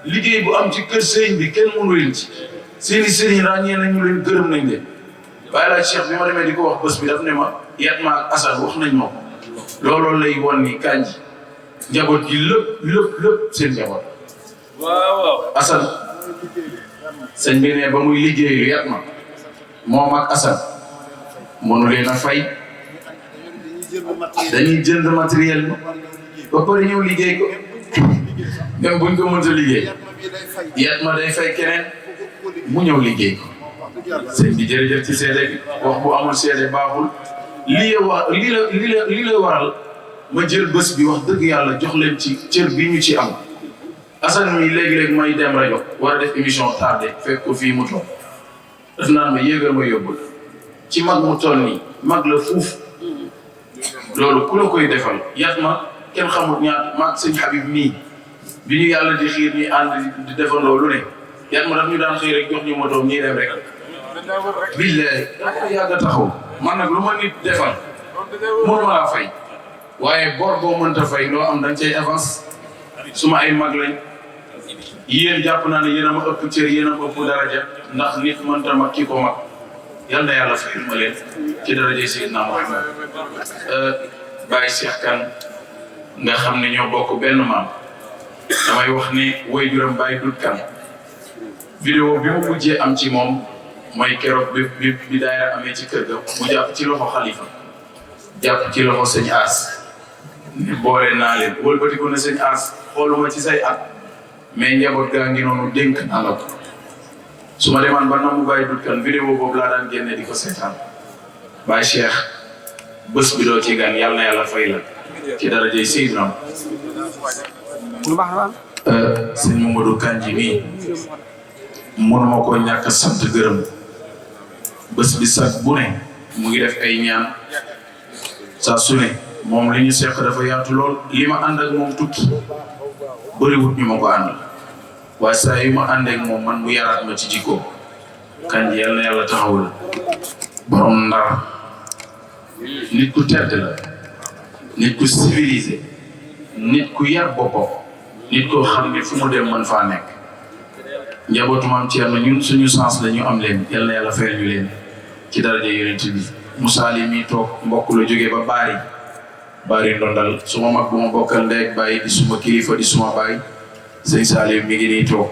liggéey bu am ci kër sëriñ bi kenn mënu leen ci seeni sëriñ ràññee nañu leen gërëm nañ leen waaye la Cheikh bi ma demee di ko wax bés bi daf ne ma yat ma ak Assane wax nañ ma ko looloo lay won ni Kandji njaboot gi lépp seen njaboot waaw Assane sëñ bi ne ba muy liggéey lu yat ma moom ak Assane mënu leen a fay dañuy jënd matériel ba pare ñëw liggéey ko même buñ ko mënta liggéey yat ma day fay keneen mu ñëw liggéey ko sëñ bi jërëjëf ci seede bi wax bu amul seede baaxul lii la waral ma jël bés bi wax dëgg yàlla jox leen ci cër bi ñu ci am Assane mi léegi-léegi may dem rajo war a def émission tardé fekk ko fii mu toog daf naan ma yéegal ma yóbbul ci mag mu toll nii mag la fuuf loolu ku la koy defal yat ma kenn xamul ñaata maag sëñ Habib mii bi ñu yàlla di xiir ñi ànd di defandoo lu ne yat ma daf ñu daan xëy rek jox ñu moto ñii dem rek billahi dafa yàgg a taxaw man nag lu ma nit defal mënuma laa fay waaye bor boo mënta fay loo am dañ cay avance suma ay mag lañ yéen jàpp naa ne yéen a ma ëpp cër yéen a ma ëpp daraja ndax nit mënta mag ki ko mag yal na yàlla fayal ma leen ci daraja Seydina Muhammad Baye Cheikh Kane nga xam ne ñoo bokk benn maam damay wax ne woy juram Baye Dut Kane vidéo bi mu mujjee am ci moom mooy keroog bi daayira amee ci kër ga mu jàpp ci loxo xalifa jàpp ci loxo sëñ As ne boole naa leen wëlbatiku ne sëñ As xooluma ci say at mais njaboot gaa ngi noonu dénk naa la ko su ma demaan ba namu Baye Dut Kane vidéo boobu laa daan génne di ko seetaan Baye Cheikh bés bi doo ci gan yàlla na yàlla fay la ci darajay Seydina sëñ Mamadou Kandji mii mënuma ko ñàkk sant gërëm bés bi sax bu ne mu ngi def ay ñaan saa su ne moom li ñu seq dafa yaatu lool li ma ànd ak moom tukki bëriwut ñu ma ko àndal waaye saa yu ma ànd ak moom man mu yaraat ma ci jikko Kandji yal na yàlla taxawul borom Ndar nit ku tedd la nit ku civilisé nit ku yar boppam nit koo xam ne fu mu dem mën faa nekk njabootu maam Thierno ñun suñu sens la ñu am leen yal na yàlla fayal ñu leen ci daraja yonent bi Moussa li mi toog mbokk la jógee ba Bari Ndondal suma mag bu ma bokkal ndey ak baay di suma kilifa di suma baay sëñ Salim mi ngi nii toog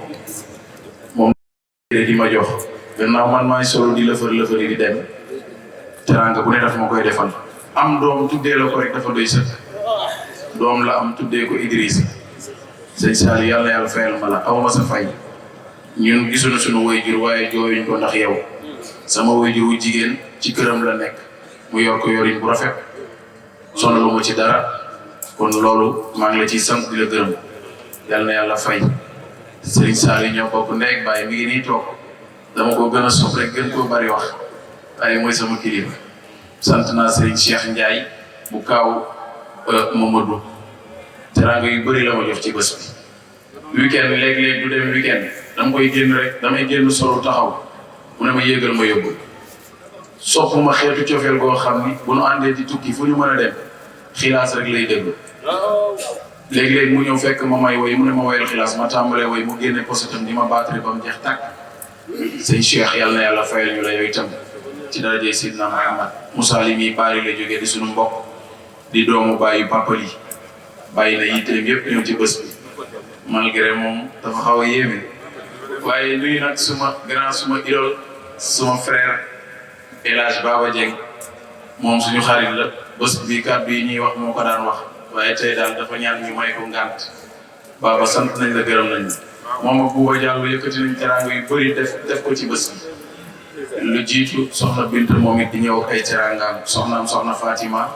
moom di ma jox gannaaw man maay solo di lëfër di dem teranga bu ne daf ma koy defal am doom tuddee la ko rek dafa doy sëkk doom la am tuddee ko Idriss sëñ Salim yàlla yàlla fayal ma la aw ma sa fay ñun gisuñu suñu waajur waaye jooyuñ ko ndax yow sama waajur wu jigéen ci këram la nekk mu yor ko yorin bu rafet sonalu ma ci dara kon loolu maa ngi la ciy sant di la gërëm yal na yàlla fay Serigne Saliou ñoo bokk ndey ak baay mi ngi nii toog dama ko gën a sopp rek gën koo bari wax waaye mooy sama kilifa sant naa Serigne Cheikh Ndiaye bu kaaw Mamadou teraanga yu bëri la ma jox ci bés bi weekend léeg-léeg du dem weekend dama koy génn rek damay génn solo taxaw mu ne ma yéegal ma yóbbu sopp ma xeetu cofeel goo xam ni bu nu àndee di tukki fu ñu mën a dem xilaas rek lay déglu léegi-léegi mu ñëw fekk ma may woy mu ne ma woyal xilaas ma tàmbalee woy mu génne posetam di ma battre ba mu jeex tàkk sëñ Cheikh yàlla na yàlla fayal ñu la yow itam ci darajay Seydina Muhammad Moussa li mi Bari la jógee di suñu mbokk di doomu bàyyi papali bàyyi na yitteem yëpp ñëw ci bés bi malgré moom dafa xaw a yéeme waaye nuyu nag suma grand suma idole suma frère El Hadj Baba Dieng moom suñu xarit la bés bi kàddu yi ñuy wax moo ko daan wax waaye tey daal dafa ñaan ñu may ko ngànt Baba sant nañ la gërëm nañ moom ak Bouba Diallo yëkkati nañ teraanga yu bëri def ko ci bés bi lu jiitu soxna Bint moom it di ñëw ay teraangaam soxna Fatima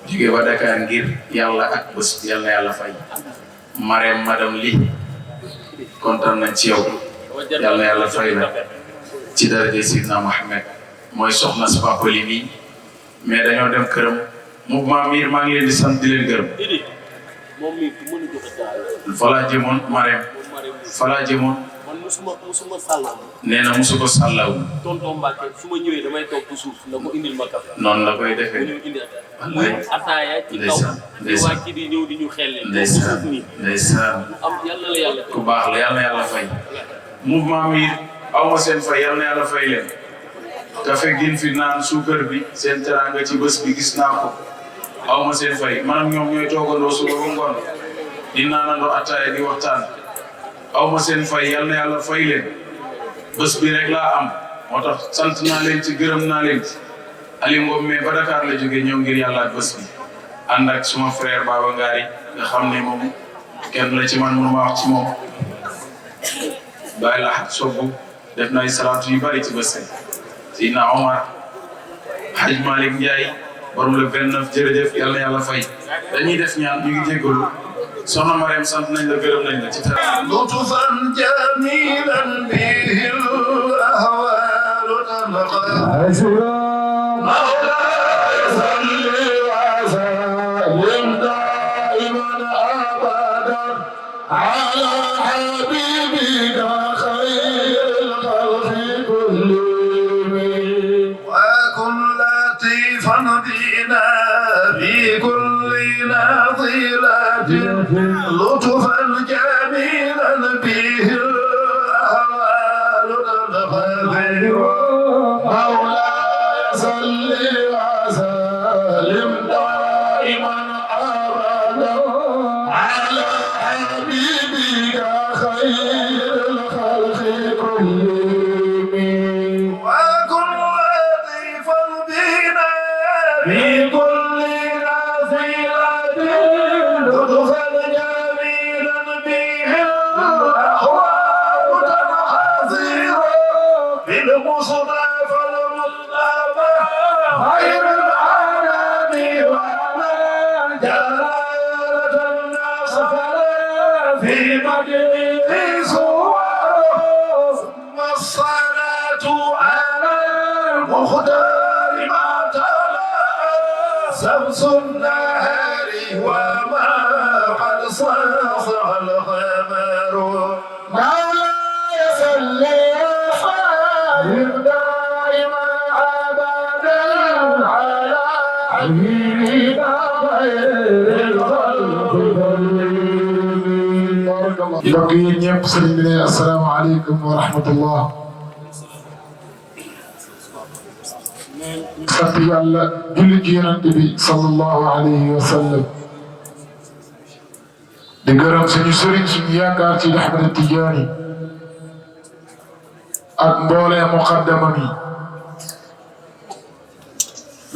jóge ba Dakar ngir yàlla ak bés yàlla na yàlla fay Marème madame Li kontaan nañ ci yow yàlla na yàlla fay la ci daraja Seydina Mohamed mooy soxna si Papa Li mi mais dañoo dem këram mouvement Miir maa ngi leen di sant di leen gërëm falaa jëmoon Marème falaa jëmoon musuma sàllaw nee na musu ko sàllaw tonton Mbacke su ma ñëwee damay toog ci suuf na ko indil ma café noonu la koy defee ñu indi ataaya ci kaw di wàcc di ñëw di ñu xelle ndeysaan am yàlla la yàlla ku baax la yàlla na yàlla fay mouvement Miir aw ma seen fay yàlla na yàlla fay leen café gin fi naan suukar bi seen teranga ci bés bi gis naa ko aw ma seen fay maanaam ñoom ñooy toogandoo suba ba ngoon di naanandoo ataaya di waxtaan aw ma seen fay yal na yàlla fay leen bés bi rek laa am moo tax sant naa leen ci gërëm naa leen ci Aliou Ngom mais ba Dakar la jógee ñëw ngir yàlla ak bés bi ànd ak suma frère Baba Ngari nga xam ne moom kenn la ci man mënuma wax ci moom bàyyi la xat soobu def na ay salaatu yu bari ci bés bi Seydina Omar Hadj Malick Ndiaye borom le 29 jërëjëf yal na yàlla fay dañuy def ñaan ñu ngi jéggalu soxna Marème sant nañ la gërëm nañ la ci tera lutfan jamilan bihi al-ahwal tanqa مولاي صل وسلم دائما ابدا على حبيبك خير الخلق كلهم وكن لطيفا بنا في كل نظيرة لطفا جميلا به الأهوال تنفذ مولاي صل وسلم دائما أبدا على حبيبك خير الخلق كلهم وكن لطيفا بنا في كل نظيرة لطفا جميلا به الأحوال تنحصر بالمصطفى المصطفى خير الأنام ومن جلالة النصر في مجده صور ثم الصلاة على المختار ما تلا شمس النهار وما قد صاصع القمر مولاي صل وسلم دائما ابدا على حبيبك خير الخلق كلهم بارك الله mbokk yi ñëpp sëriñ bi ne asalaamaaleykum wa rahmatullah sant yàlla julli ci yonent bi sallallahu alayhi wa sallam di gërëm suñu sëriñ suñu yaakaar ci Ahmad Tijaani ak mboolee muqaddamam yi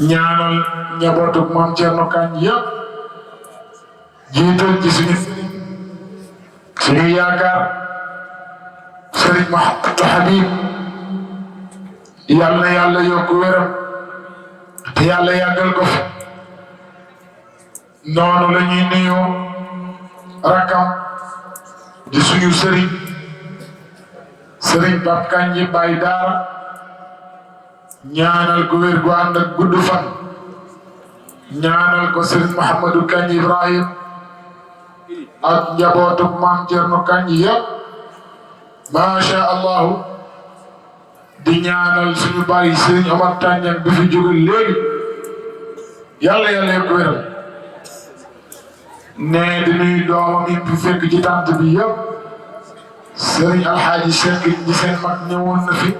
ñaanal njabootug Maam Cerno Kañ yëpp jiital ci suñu yaakaar sëriñ Mouhamadou Habib yàlla na yàlla yokk wéram te yàlla yàggal ko fi noonu la ñuy nuyoo rakam di suñu sëriñ Pape Kandji Baye Daara ñaanal ko wér gu ànd ak gudd fan ñaanal ko sëriñ Mouhamadou Kandji Ibrahim ak njabootu Maam Cerno Kandji yëpp macha allahu di ñaanal suñu bàyyi sëriñ Omar Tandiang bi fi jóge léegi yàlla yokk wéram ne di nuyu doomam yi fi fekk ci tànt bi yëpp sëriñ Alxaaji Seck ñi seen mag ñëwoon na fi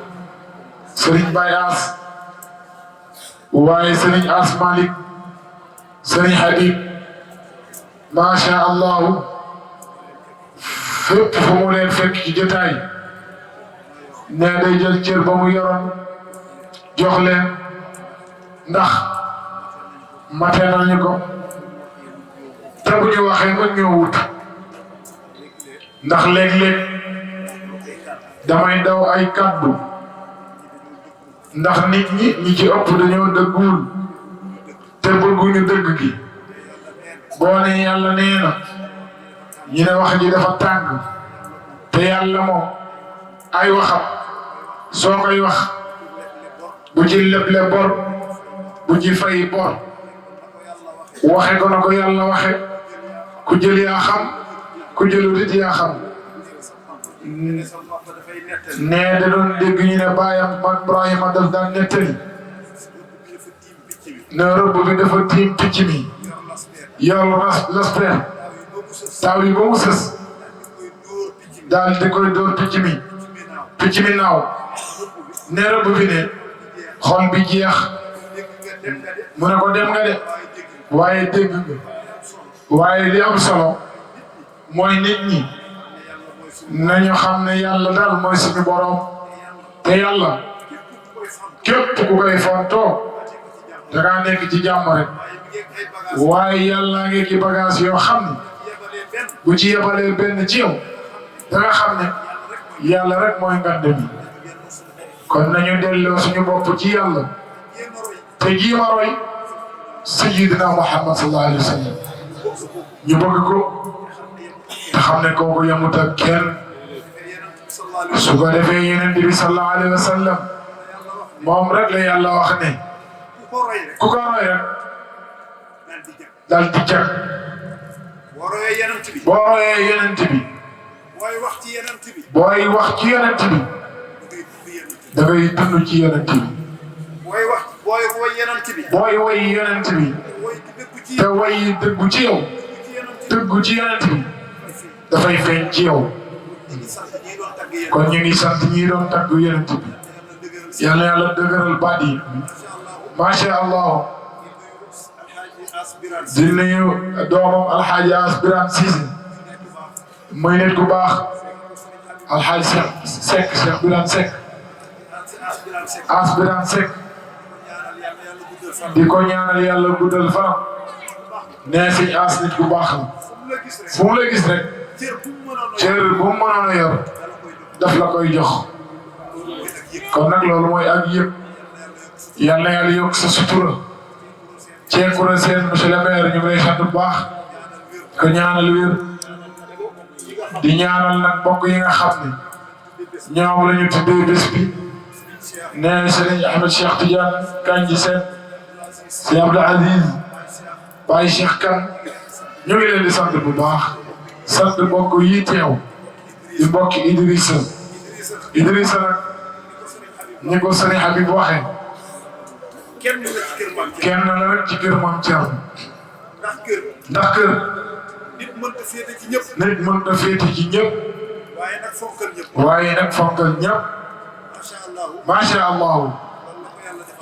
sëriñ Baye As waaye sëriñ As Malick sëriñ Habib macha allahu fépp fu mu leen fekk ci jotaay ne day jël cër ba mu yoroon jox leen ndax mate nañu ko te bu ñu waxee nga ñëw wut ndax léeg-léeg damay daw ay kaddu ndax nit ñi ci ëpp dañoo dëggul te bëgguñu dëgg gi boo ne yàlla nee na ñu ne wax ji dafa tàng te yàlla moom ay waxam soo koy wax bu ci leble bor bu ci fay bor waxe ko na ko yàlla waxe ku jël yaa xam ku jëlu dit yaa xam nee da doon dégg ñu ne baayam mag Ibrahima daf daan nettali ne rëbb bi dafa tiim picc mi yor laspeer taaw yi ba mu sës daal di koy dóor picc mi naaw ne rëbb bi ne xol bi jeex mu ne ko dem nga de waaye dégg nga waaye li am solo mooy nit ñi nañu xam ne yàlla daal mooy suñu borom te yàlla képp ku koy fontoo da ngaa nekk ci jàmm rek waaye yàlla ngi ci bagage yoo xam ne bu ci yebalee benn ci yow da nga xam ne yàlla rek mooy ngande bi kon nañu delloo suñu bopp ci yàlla te jiima roy sayyidina Muhammad sallallahu alayhi wa sallam ñu bëgg ko te xam ne kooku yamut ak kenn su ko defee Yonent bi sallallahu alayhi wa sallam moom rek la yàlla wax ne ku ko roy rek dal di jag boo royee Yonent bi booy wax ci Yonent bi da ngay dund ci Yonent bi booy woy Yonent bi te woy dëggu ci yow dëggu ci Yonent bi dafay feeñ ci yow kon ñu ngi sant ñi doon tagg Yonent bi yàlla yàlla dëgëral baat yi macha allah di nuyu doomam alxaaji Asbiraan Siise muy nit ku baax alxaaji Cheikh Birane Seck Asbiraan Seck di ko ñaanal yàlla guddal fanam nee si as nit ku baax la fu mu la gis rek cër bu mu mënoon a yor daf la koy jox kon nag loolu mooy ak yëpp yàlla yàlla yokk sa sutura ceekura seen monsieur le maire ñu ngi lay sant bu baax ko ñaanal wér di ñaanal nag mbokk yi nga xam ne ñoom la ñu tuddee bés bi nee Serigne Ahmed Cheikh Tidiane Kandji Sène Serigne Abdou Aziz Baye Cheikh Kane ñu ngi leen di sant bu baax sant mbokk yi teew di mbokk Idrissa nag ni ko Serigne Habib waxee kenn la rek ci kër Maam Thierno ndax kër nit mënta féete ci ñëpp waaye nag fonkal ñëpp macha allah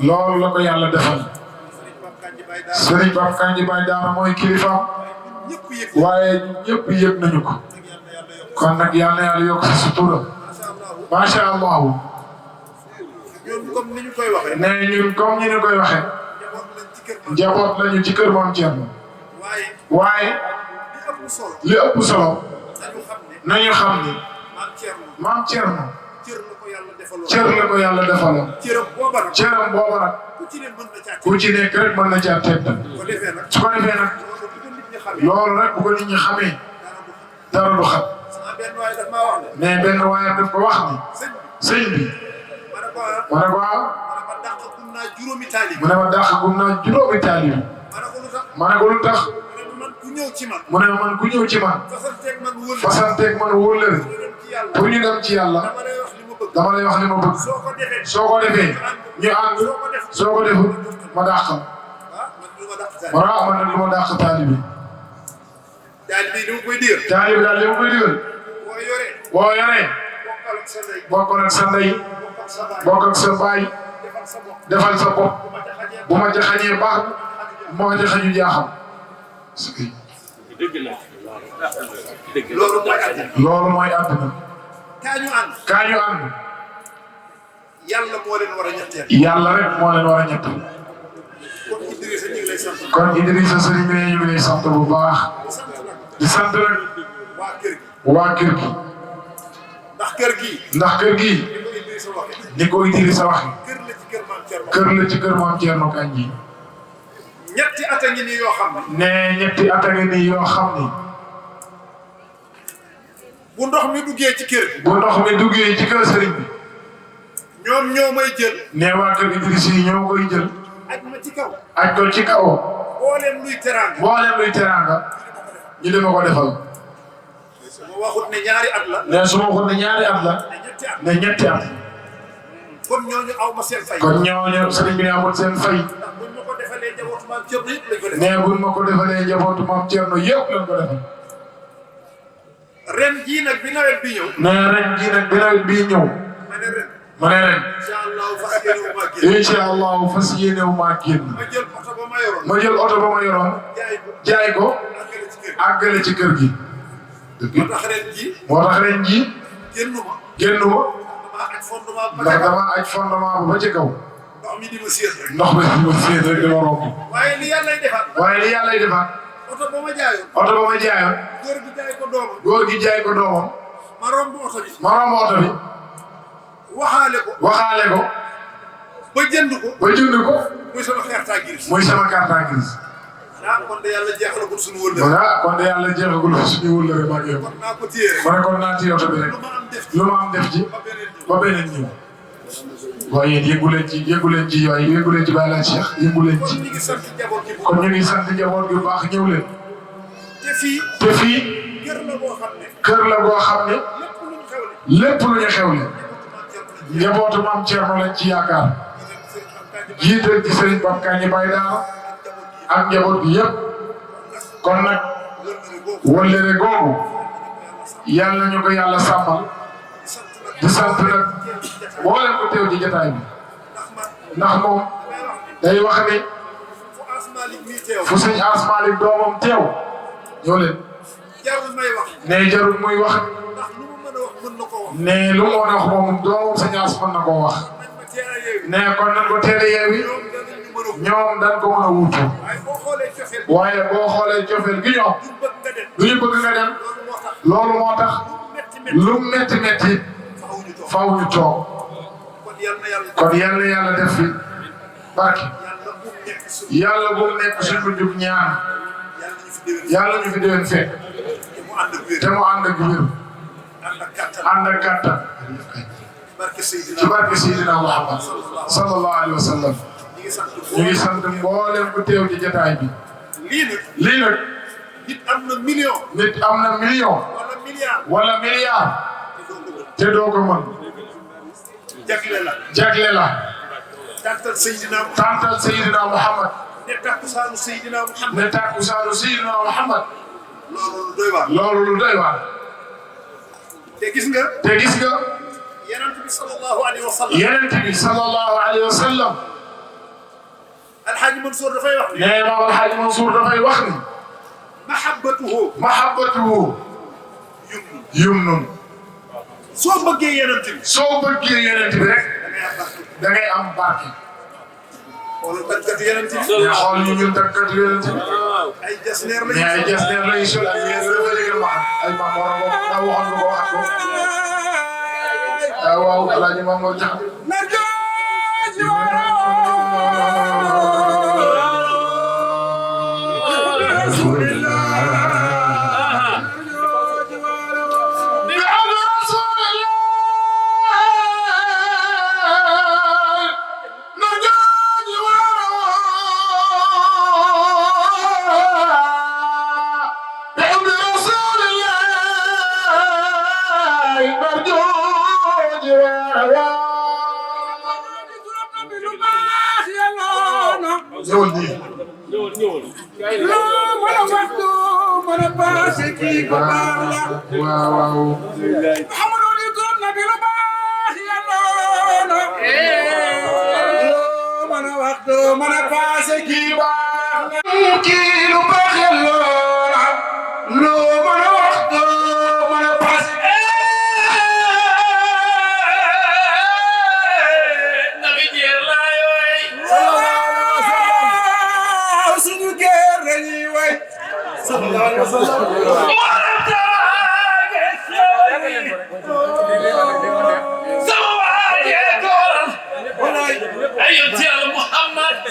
loolu la ko yàlla defal Serigne Pape Kandji Baye Daara mooy kilifaam waaye ñëpp yëg nañu ko kon nag yàlla yàlla yokk sa sutura macha allah nee ñun comme ni ñu koy waxee njaboot lañu ci kër Maam Thierno waaye li ëpp solo nañu xam ni Maam Thierno cër la ko yàlla defaloon cëram booba nag ku ci nekk rek mën na caa tedd su ko defee nag loolu rek bu ko nit ñi xamee dara du xam mais benn waaye daf ko wax ni sëñ bi ma ne ko waaw mu ne ma dàq gum naa juróomi taalib ma ne ko lu tax mu ne man ku ñëw ci man fasanteeg man wóllëre pour ñu dem ci yàlla dama lay wax li ma bëgg soo ko defee ñu ànd soo ko defut ma dàqal waaw man nag lu ma dàq taalibi taalibi daal li ma koy digal boo yoree bokkal ak sa ndey bokk ak sa baay defal sa bopp bu ma ca xañee baax bu ma ca xañu jaaxam loolu mooy àdduna kaa ñu ànd yàlla moo leen war a ñetteel yàlla rek moo leen war a ñetteel kon Idrissa sëriñ bi ñu ngi lay sant bu baax di sant rek waa kër gi ndax kër gi ni ko Idrissa waxe kër la ci kër Maam Thierno Kandji ñetti at a ngi nii yoo xam ne ñetti at a ngi nii yoo xam ni bu ndox mi duggee ci kër sëriñ bi ñoom ñoo may jël. nee waa kër Idriss yi ñoo koy jël. aj ma ci kaw. aj ko ci kaw. mboolem luy teraanga. mboolem luy teraanga. ñu dema ko defal. su ma waxut ne ñaari at la. nee su ma waxut ne ñaari at la. ne ñetti at. kon ñooñu aw ma seen fay. kon ñooñu sëriñ bi ne amul seen fay. ndax buñ ma ko defalee njabootu maam Thierno yëpp lañ ko def. nee buñ ma ko defalee njabootu maam Thierno yëpp lañ ko defal. ren jii nag bi nawet bi ñëw. nee ren jii nag bi nawet bii ñëw. ma ne ren. incha allahu fas yéene wu maa génn. ma jël oto ba ma yoroon. ma jël oto ba ma yoroon. jaay ko. àggale ci kër gi. moo tax ren jii. moo tax ren jii. génnuma. génnuma. ndax dama aj fondement ba ci kaw. ndox mi di ma séet rek. ndox mi di ma séet rek dama romb. waaye li yàllay defaat. waaye li yàllay defaat. oto ba ma jaayoon. oto ba ma jaayoon. góor gi jaay ko doomam. góor gi jaay ko doomam. ma romb oto bi. ma romb oto bi. waxaale ko. waxaale ko. ba jënd ko. ba jënd ko. muy sama carte grise. muy sama carte grise. ah kon de yàlla jeexalagul suñu wëllëre. voilà kon de yàlla jeexagul suñu wëllëre maa ngi yow. kon naa ko téye rek. ma ne kon naa téye oto bi rek. lu ma am def ci. ba beneen ñëw. waaye yéen yëngu leen ci yooyu yëngu leen ci Baye Laye Cheikh yëngu leen ci. kon ñu ngi sant njaboot gi. kon ñu ngi sant njaboot gi bu baax ñëw leen. te fii. kër la boo xam ne. kër la boo xam ne. lépp lu ñu xewle. njabootu maam Thierno lañ ci yaakaar. jiital ci Serigne Pape Kandji Baye Daara ak njaboot gi yëpp. kon nag wëllëre googu yàlla ñu ko yàlla sàmmal. di sant nag boo leen ko teew ci jotaay bi. ndax moom day wax ne fu sëñ Asmalik doomam teew ñoo leen. ne jarul muy wax. ne lu mu mën a wax moom doomam sëñ As mën na koo wax. ne kon nañ ko teel a yeewi ñoom dañ ko mën a wuutu. waaye boo xoolee cofeel gi ñoom du ñu bëgg nga dem. loolu moo tax lu metti metti faw ñu toog. kon yal na yàlla def fi barke. yàlla bu mu nekk suñu jub ñaan. yàlla ñu fi déwén fekk. te mu ànd ak wér. ànd ak kàttan. ci barke Seydina Muhammad sallallahu alayhi wa sallam. ñu ngi sant mboolem ku teew ci jotaay bi. lii nag. nit am na million. nit am na million. wala milliard. te doo ko mën. jagle la. jagle la. tantal Seydina Muhammad. tantal Seydina Muhammad. ne takkusaanu Seydina Muhammad. ne takkusaanu Seydina Muhammad. loolu lu doy waar. loolu lu doy waar. te gis nga. te gis nga. Yonent bi sallallahu alayhi wa sallam. Yonent bi sallallahu alayhi wa sallam. Alxaaji Mansour dafay wax. nee na Alxaaji Mansour dafay wax ni. mahabbatuhu. yumnun. soo bëggee Yonent bi. soo bëggee Yonent bi rek. da ngay am barke. xoolal tàggatu Yonent bi. mais xool ñu ñun tàggatu Yonent bi. ay jasneer lañu. mais ay jasneer lañu sol ak yéen rëbëri ma ay ma moro ko da waxoon nga ko waxat ko. waaw Alaaji Mamadou Diakhaté.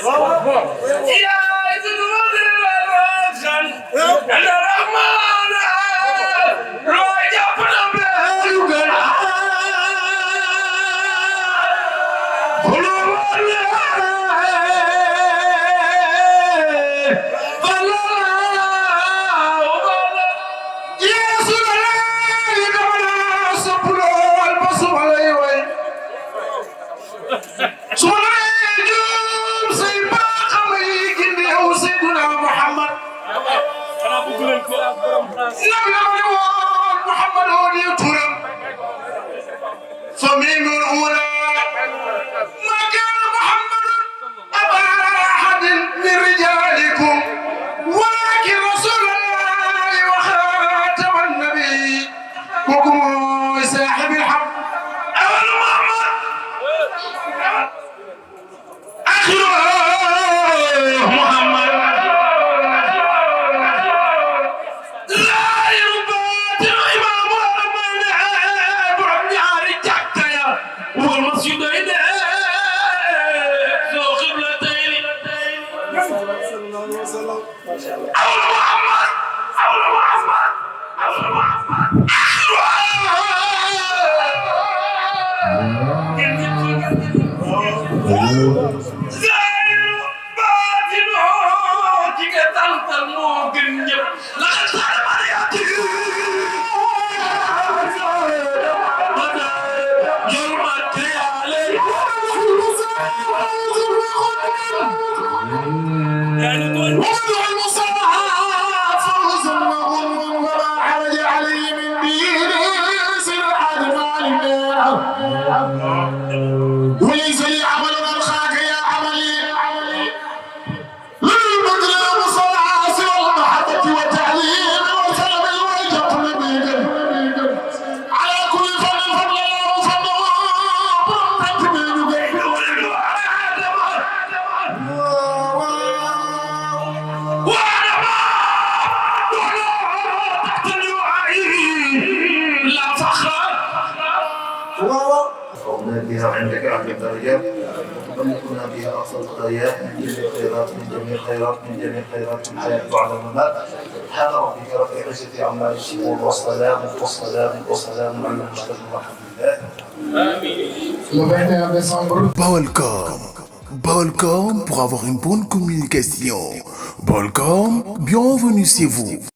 يا عيد الودر والوطن الرحمن وليس لي عمل الخاك يا عملي للبدر المصاصي والمحبة والتعليم والسلام والجب نبيك على كل فن فضل الله فضل برمت من بين وقضنا بها عندك أعلى الدرجات وتبلغنا بها أقصى الغايات من جميع الخيرات من جميع الخيرات في الحياة وعلى الممات. سبحان ربك رب العزة عما يصفون والسلام على المرسلين والحمد لله. Le 21 décembre. Balcom pour avoir une bonne communication. Balcom, bienvenue chez vous.